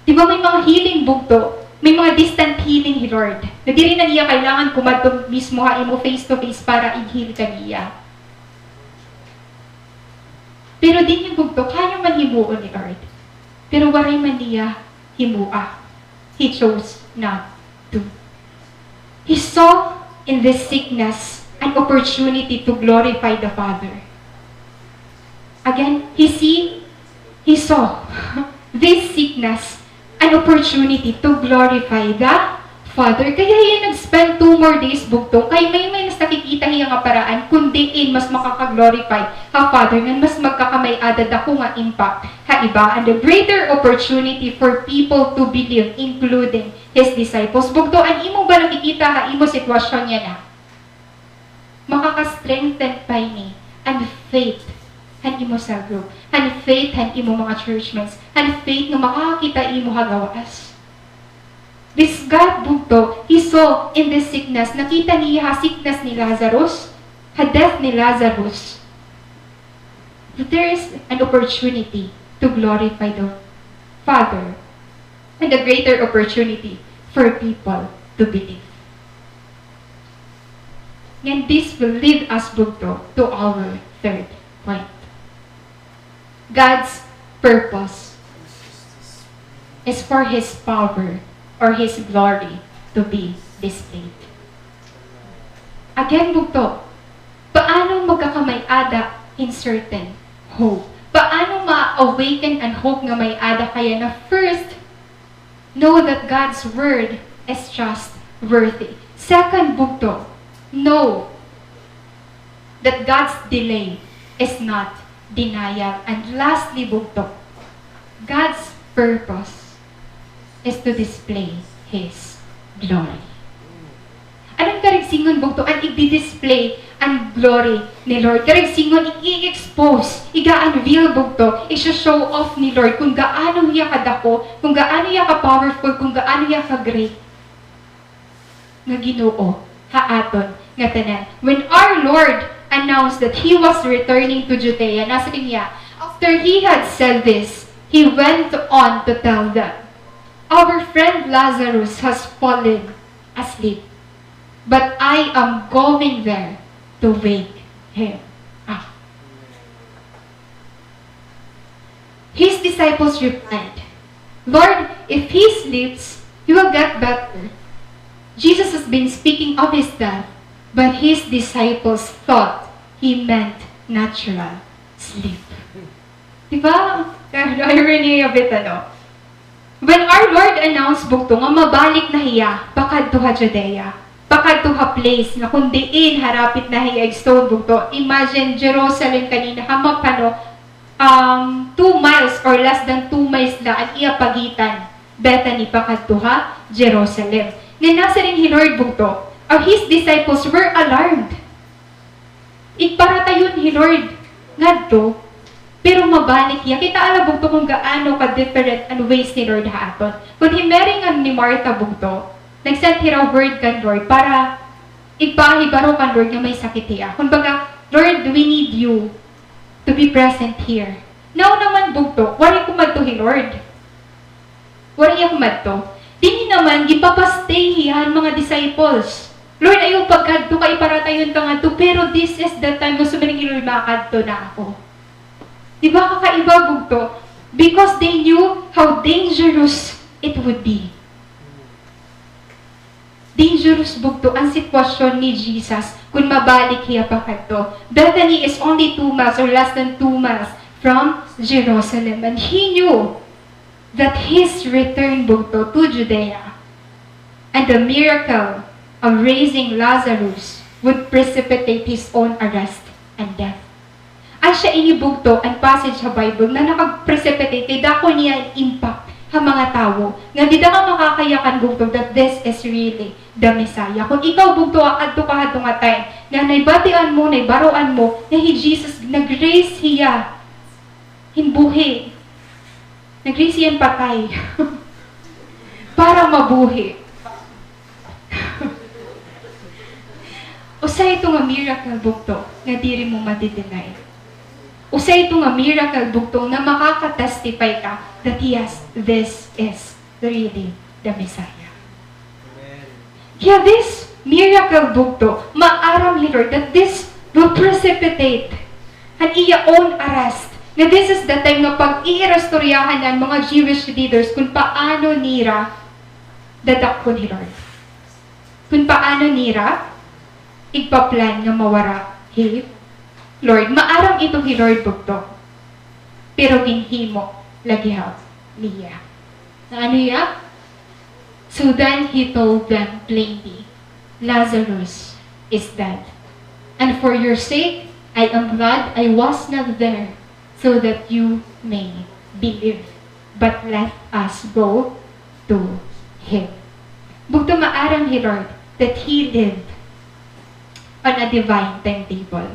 Di ba may mga healing, bugto? May mga distant healing hi Lord. Na diri na niya kailangan kumadto mismo ha imo face to face para i-heal ka niya. Pero dinhi, bugto, kaya man himuon ni Lord. Pero waray man niya himoa. He chose not to. He saw in this sickness an opportunity to glorify the Father. Again, he see, he saw this sickness an opportunity to glorify the Father. Kaya hiya nag-spend two more days, bugto, kay may, may mas nakikita hiya nga paraan kun diin mas makaka-glorify ha Father ngan mas magkakamay-ada dako nga impact ha iba, and a greater opportunity for people to believe, including his disciples. Bugto, an imo ba nakikita ha imo sitwasyon yana? Makaka-strengthen pa ini an faith han imo cell group, han faith han imo mga churchmates, han faith nga makakakita imo ha gawas. This God, bugto, he saw in this sickness, nakita niya ha sickness ni Lazarus, ha death ni Lazarus, that there is an opportunity to glorify the Father and a greater opportunity for people to believe. And this will lead us, bugto, to our third point. God's purpose is for His power or His glory to be displayed. Again, bugto, paano magkakamay-ada hin certain hope? Paano ma-awaken an hope nga may-ada ka yana? First, know that God's word is trustworthy. Second, bugto, know that God's delay is not denial. And lastly, bugto, God's purpose is to display His glory. Ano an karuyag sidngon, bugto? An igdi-display an glory ni Lord. Karuyag sidngon, i-expose, iga-unveil, bugto, i-show off ni Lord kun gaano hiya kadako, kun gaano hiya ka-powerful, kun gaano hiya ka-great nga Ginoo ha aton nga tanan. When our Lord announced that He was returning to Judea, nasiring hiya, a After he had said this, he went on to tell them, "Our friend Lazarus has fallen asleep, but I am going there to wake him up." His disciples replied, "Lord, if he sleeps, he will get better." Jesus has been speaking of his death, but his disciples thought he meant natural sleep. Di ba? Irony of it, ano? When our Lord announced, bugto, nga mabalik na hiya pakadto ha Judea, pakadto ha place nga kun diin harapit na hiya ig stone, bugto. Imagine, Jerusalem kanina, hamak pa, no, um, two miles or less than two miles la an iya pagitan, Bethany pakadto ha Jerusalem. Ngan nasiring hi Lord, bugto, or his disciples were alarmed. Igparatayon hi Lord ngadto, pero mabalik hiya. Kitaa la, bugto, kon gaano ka different an ways ni Lord ha aton. Kon hi Mary ngan ni Martha, bugto, nag-send hira word kan Lord para igpahibaro kan Lord nga may sakit hiya. Kumbaga, "Lord, we need you to be present here." Now naman, bugto, waray kumadto hi Lord. Waray hiya kumadto. Dinhi naman, ginpapa-stay hiya han mga disciples. "Lord, ayaw pagkadto kay iparatayon ka ngadto, pero this is the time nga sumiring hi Lord, makadto na ako." Di ba kakaiba, bugto? Because they knew how dangerous it would be. Dangerous, bugto, an sitwasyon ni Jesus kon mabalik hiya pakadto. Bethany is only two miles or less than two miles from Jerusalem. And he knew that his return, bugto, to Judea and the miracle of raising Lazarus would precipitate his own arrest and death. Asya ini, bugto, an passage ha Bible nga nakag-precipitate kay dako niya an impact ha mga tawo nga dida ka makakayakan, bugto, that this is really the Messiah. Kon ikaw, bugto, aadto ka hadto nga time nga naibatian mo, naibaroan mo nga hi Jesus nag-raise hiya hin buhi. Nag-raise hiya hin patay para mabuhi. Usa ito nga miracle, bugto, nga diri mo madi-deny. Usa ito nga miracle, bugto, nga makaka-testify ka that, yes, this is really the Messiah. Kaya this miracle, bugto, maaram hi Lord that this will precipitate an iya own arrest. Nga this is the time nga pag-iiristoryahan na an mga Jewish leaders kon paano nira dadakpon hi Lord. Kon paano nira igpa-plan nga mawara hi Lord. Maaram ito hi Lord, bugto, pero ginhimo la gihap niya. Nga ano hiya? So then he told them plainly, "Lazarus is dead. And for your sake, I am glad I was not there, so that you may believe. But let us go to him." Bugto, maaram hi Lord that he lived on a divine timetable.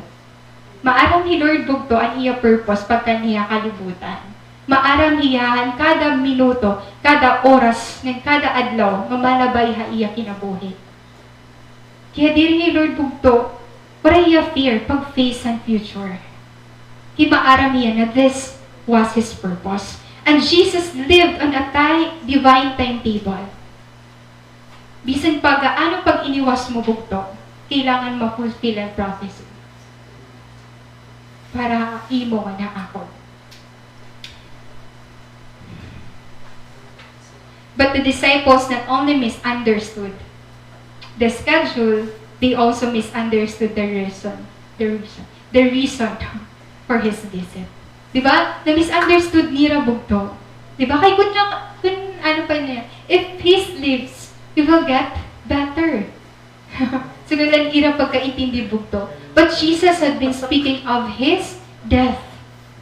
Maaram hi Lord, bugto, an iya purpose pagkan hiya kalibutan. Maaram hiya han kada minuto, kada oras, ngan kada adlaw nga malabay ha iya kinabuhi. Kaya diri ni Lord, bugto, waray hiya fear pag-face han future. Kay maaram hiya na this was his purpose. And Jesus lived on a ti-, divine timetable. Bisan pa gaano pag-iniwas mo, bugto, kailangan ma-fulfill an prophecy para imo ngan ha akon. But the disciples not only misunderstood the schedule, they also misunderstood the reason, the reason, the reason for his visit. Di ba? Na-misunderstood nira, bugto. Di ba? Kay kun na, kun ano pa niya, "If he sleeps, he will get better." Sunod la an ira pagkaintindi, bugto. But Jesus had been speaking of his death.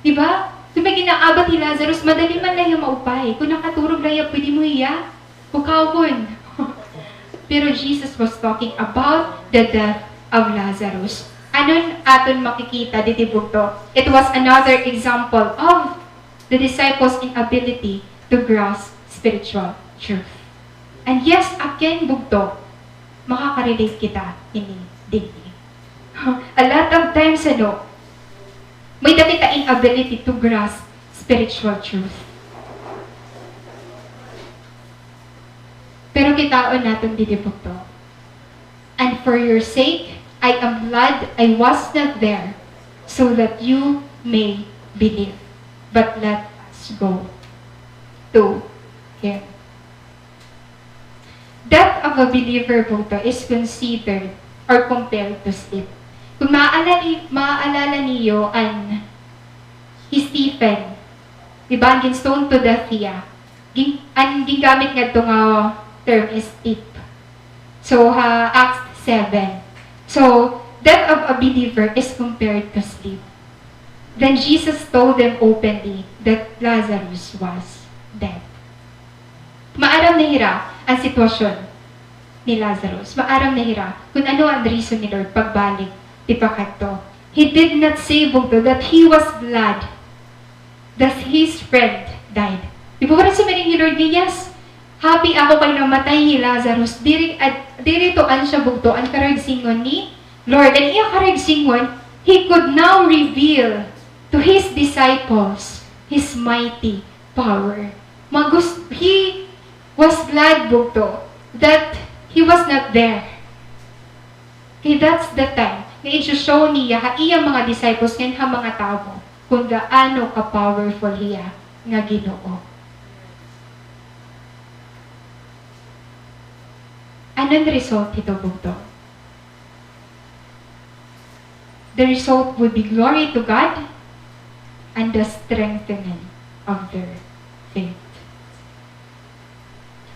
Di ba? Kay may ginaabat hi Lazarus, madali man la hiya maupay. Kun nakaturog la hiya, pwede mo hiya hukawon. Pero Jesus was talking about the death of Lazarus. Ano an aton makikita didi, bugto? It was another example of the disciples' inability to grasp spiritual truth. And yes, again, bugto, makaka-relate kita hini dinhi. A lot of times, ano, May-ada kita inability to grasp spiritual truth. Pero kitaon naton didi, bugto. And for your sake, I am glad I was not there, so that you may believe. But let us go to him. Death of a believer, bugto, is considered or compared to sleep. Kung maaalala, maaalala niyo an hi Stephen, di ba, an gin-stone to death hiya, gin-, an gingamit ngadto nga term is sleep. So, ha Acts seven. So, death of a believer is compared to sleep. Then Jesus told them openly that Lazarus was dead. Maaram na hira an sitwasyon ni Lazarus. Maaram na hira kun ano an reason ni Lord pagbalik tipakadto. He did not say, bugto, that he was glad that his friend died. Di ba, waray sumiring hi Lord nga, "Yes, happy ako kay namatay hi Lazarus." Diri, ad-, diri tuan siya, bugto, an karuyag sidngon ni Lord. An iya karuyag sidngon, he could now reveal to his disciples his mighty power. Magus-, he was glad, bugto, that he was not there. Kay that's the time nga i-show niya ha iya mga disciples ngan ha mga tawo kon gaano ka-powerful hiya nga Ginoo. Ano an result hito, bugto? The result would be glory to God and the strengthening of their faith.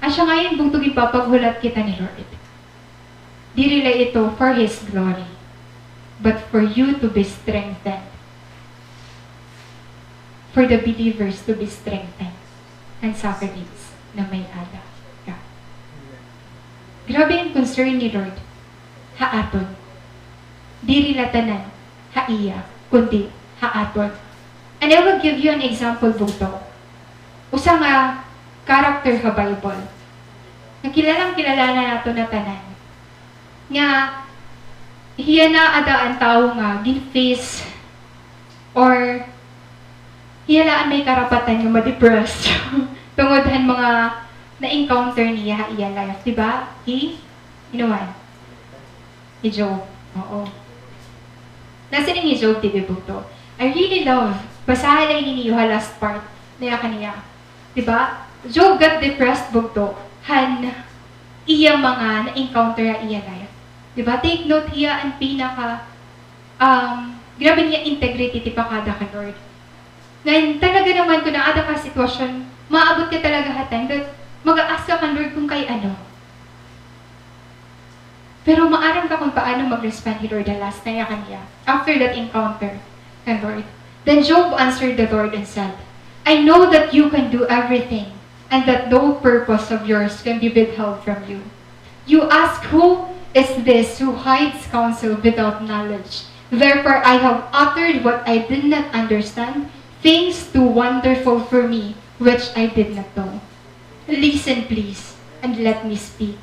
Asya ngayon, bugto, ginpapaghulat kita ni Lord. Diri la ito for His glory, but for you to be strengthened, for the believers to be strengthened, and sufferings na may-ada ka. Grabe an concern ni Lord ha aton. Diri la tanan ha iya, kundi ha aton. And I will give you an example, bugto. Usa nga character ha Bible nga kilalang-kilala na naton nga tanan, nga hiya na ada an tawo nga gin-face or hiya la an may karapatan nga ma-depress tungod han mga na-encounter niya ha iya life, di ba? Hi, hinuan? Hi Job. Oo. Nasiring hi Job, di ba, bugto? I really love, basaha la ini niyo ha last part na iya kaniya. Di ba? Job got depressed, bugto, han iya mga na-encounter ha iya life. Di ba? Take note, hiya an pinaka, um, grabe niya integrity tipakada kan Lord. Ngan talaga naman, kun naada ka sitwasyon, maabot ka talaga ha time that mag-a-ask ka kan Lord kun kay ano. Pero maaram ka kun paano mag-respond hi Lord ha last na iya kaniya, after that encounter kan Lord. Then Job answered the Lord and said, "I know that you can do everything, and that no purpose of yours can be withheld from you. You ask, 'Who is this who hides counsel without knowledge?' Therefore I have uttered what I did not understand, things too wonderful for me, which I did not know." Listen, please, and let me speak.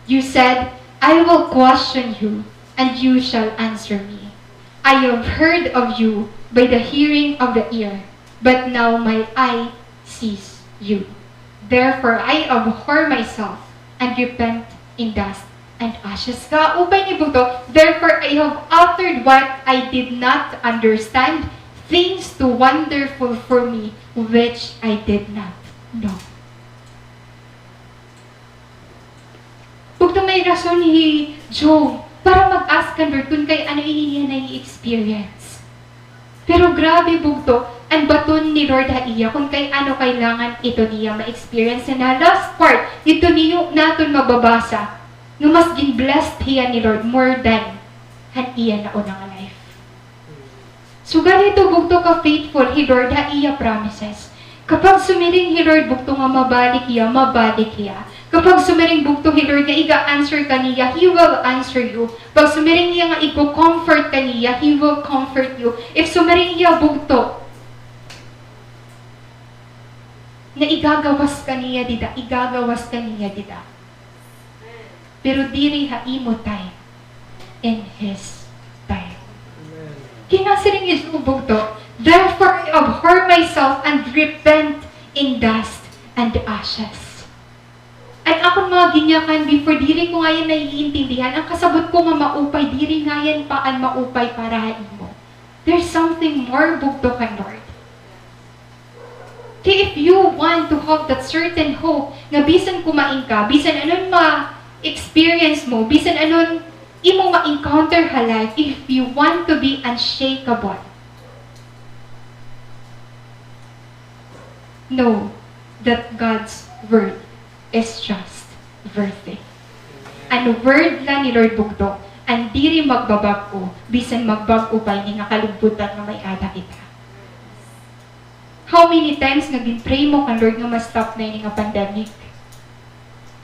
You said, "I will question you, and you shall answer me. I have heard of you by the hearing of the ear, but now my eye sees you. Therefore I abhor myself and repent in dust and ashes." Kaupay ni bugto, "Therefore I have uttered what I did not understand, things too wonderful for me, which I did not know." Bugto, may rason hi Job para mag-ask kan Lord kun kay ano ini niya na-experience. Pero grabe, bugto, an baton ni Lord ha iya kun kay ano kailangan ito niya ma-experience. Ngan ha last part, ito niyo naton mababasa nga mas gin-blessed hiya ni Lord more than han iya nauna nga life. So, ganito bugto ka-faithful hi Lord ha iya promises. Kapag sumiring hi Lord bugto nga mabalik hiya, mabalik hiya. Kapag sumiring bugto hi Lord nga iga-answer ka niya, He will answer you. Pag sumiring hiya nga igko-comfort ka niya, He will comfort you. If sumiring hiya bugto nga igagawas ka niya dida, igagawas ka niya dida. Pero diri ha imo time, in His time. Amen. Kay nasiring hi Job bugto, myself and repent in dust and ashes. An akon mga ginyakan before, diri ko ngayan naiintindihan. An kasabot ko nga maupay, diri ngayan pa an maupay para ha imo. There's something more, bugto, kan Lord. Kay if you want to have that certain hope, nga bisan kumain ka, bisan anon ma-experience mo, bisan anon imo ma-encounter ha life, if you want to be unshakable, know that God's word is trustworthy. An word la ni Lord, bugto, an diri magbabag-o, bisan magbag-o pa ini nga kalibbutan nga may-ada kita. How many times nga gin-pray mo kan Lord nga ma-stop na ini nga pandemic?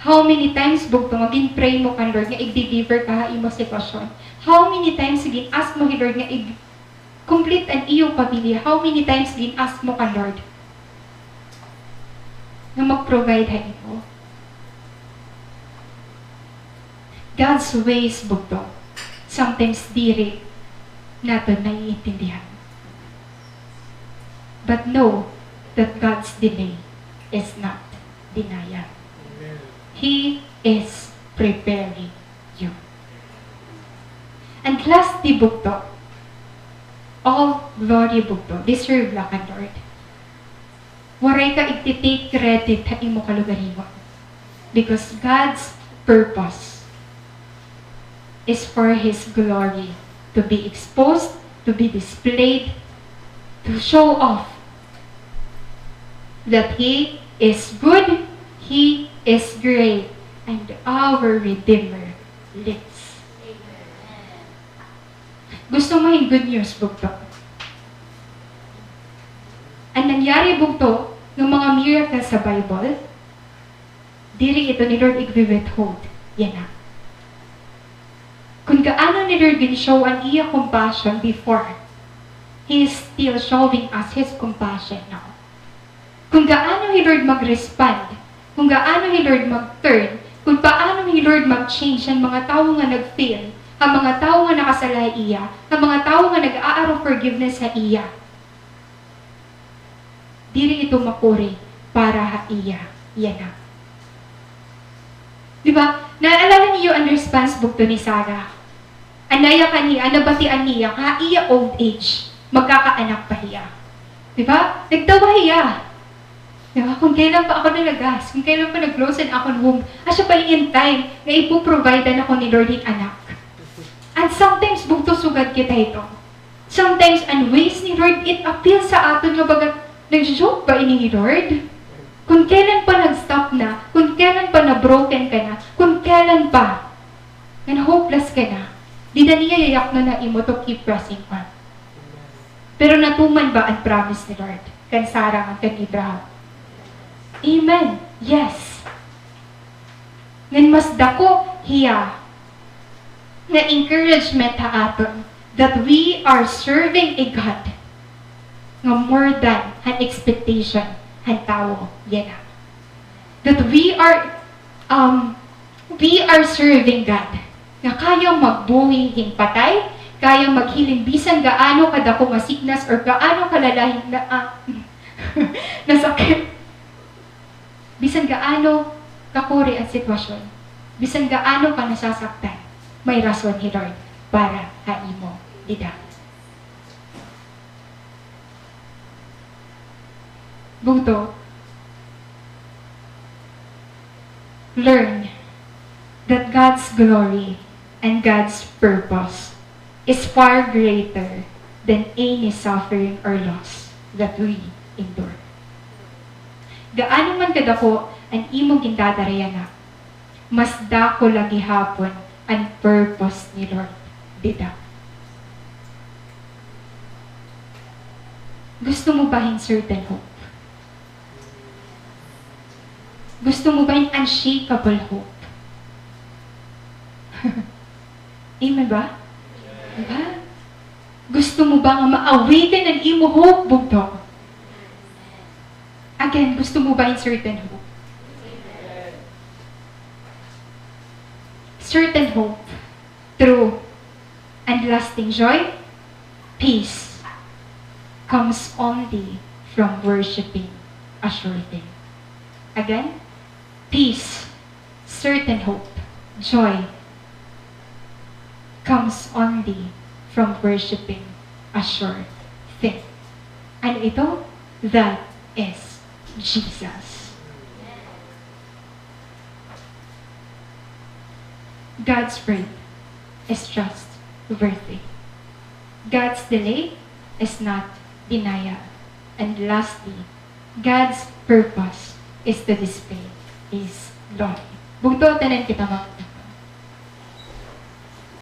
How many times, bugto, nga gin-pray mo kan Lord nga ig-deliver ka ha imo sitwasyon? How many times nga gin-ask mo hi Lord nga ig-complete an iyo pamilya? How many times gin-ask mo kan Lord nga mag-provide ha imo? God's ways, bugto, sometimes diri naton naiintindihan. But know that God's delay is not denial. He is preparing you. And lastly, bugto, all glory, bugto, deserve la kan Lord. Waray ka igti-take credit ha imo kalugaringon. Because God's purpose is for His glory to be exposed, to be displayed, to show off that He is good, He is great, and our Redeemer lives. Gusto mo hin good news, bugto? An nangyari, bugto, nga mga miracle sa Bible, diri ito ni Lord igwi-withhold yana. Kon gaano ni Lord gin-show an iya compassion before, He is still showing us His compassion now. Kon gaano hi Lord mag-respond, kon gaano hi Lord mag-turn, kon paano hi Lord mag-change han mga tawo nga nag-fail, han mga tawo nga nakasala ha iya, han mga tawo nga nag-aaro forgiveness ha iya. Diri ito makuri para ha iya yana. Di ba? Naalala niyo an response, bugto, ni Sarah? An nayakan hiya, an nabatian niya, ha iya old age, magkakaanak pa hiya. Di ba? Nagtawa hiya. Di ba? Kon kailan pa ako nalagas, kon kailan pa nag-close an akon womb, asya pa ini an time nga ipo-provide-an ako ni Lord hin anak. And sometimes, bugto, sugad kita hito. Sometimes, an ways ni Lord, it appeals sa aton nga baga, nagjo-joke ba ini hi Lord? Kon kailan pa nag-stop na, kon kailan pa na-broken ka na, kon kailan pa nga na-hopeless ka na, dida niya yayaknon ha imo to keep pressing on. Pero natuman ba an promise ni Lord kan Sarah ngan kan Abraham? Amen. Yes. Ngan mas dako hiya nga encouragement ha aton that we are serving a God nga more than han expectation han tawo yana. That we are, um, we are serving God nga kaya magbuhi hin patay, kaya maghiling bisan gaano kadako nga siknas or gaano kalala hin na, ah, nasakit. Bisan gaano kakuri an sitwasyon, bisan gaano ka nasasaktan, may rason hi Lord para ha imo dida. Bugto, learn that God's glory and God's purpose is far greater than any suffering or loss that we endure. Gaano man kadako an imo gindadara yana, mas dako la gihapon an purpose ni Lord dida. Gusto mo ba hin certain hope? Gusto mo ba hin unshakable hope? Amen ba? Diba? Gusto mo ba nga ma-awaken an imo hope, bugto? Again, gusto mo ba hin certain hope? Certain hope, true, and lasting joy, peace, comes only from worshiping a sure thing. Again, peace, certain hope, joy comes only from worshiping a sure thing. And ito, that is Jesus. God's word is trustworthy. God's delay is not denial. And lastly, God's purpose is to display His glory. Bugto tanan kita, mga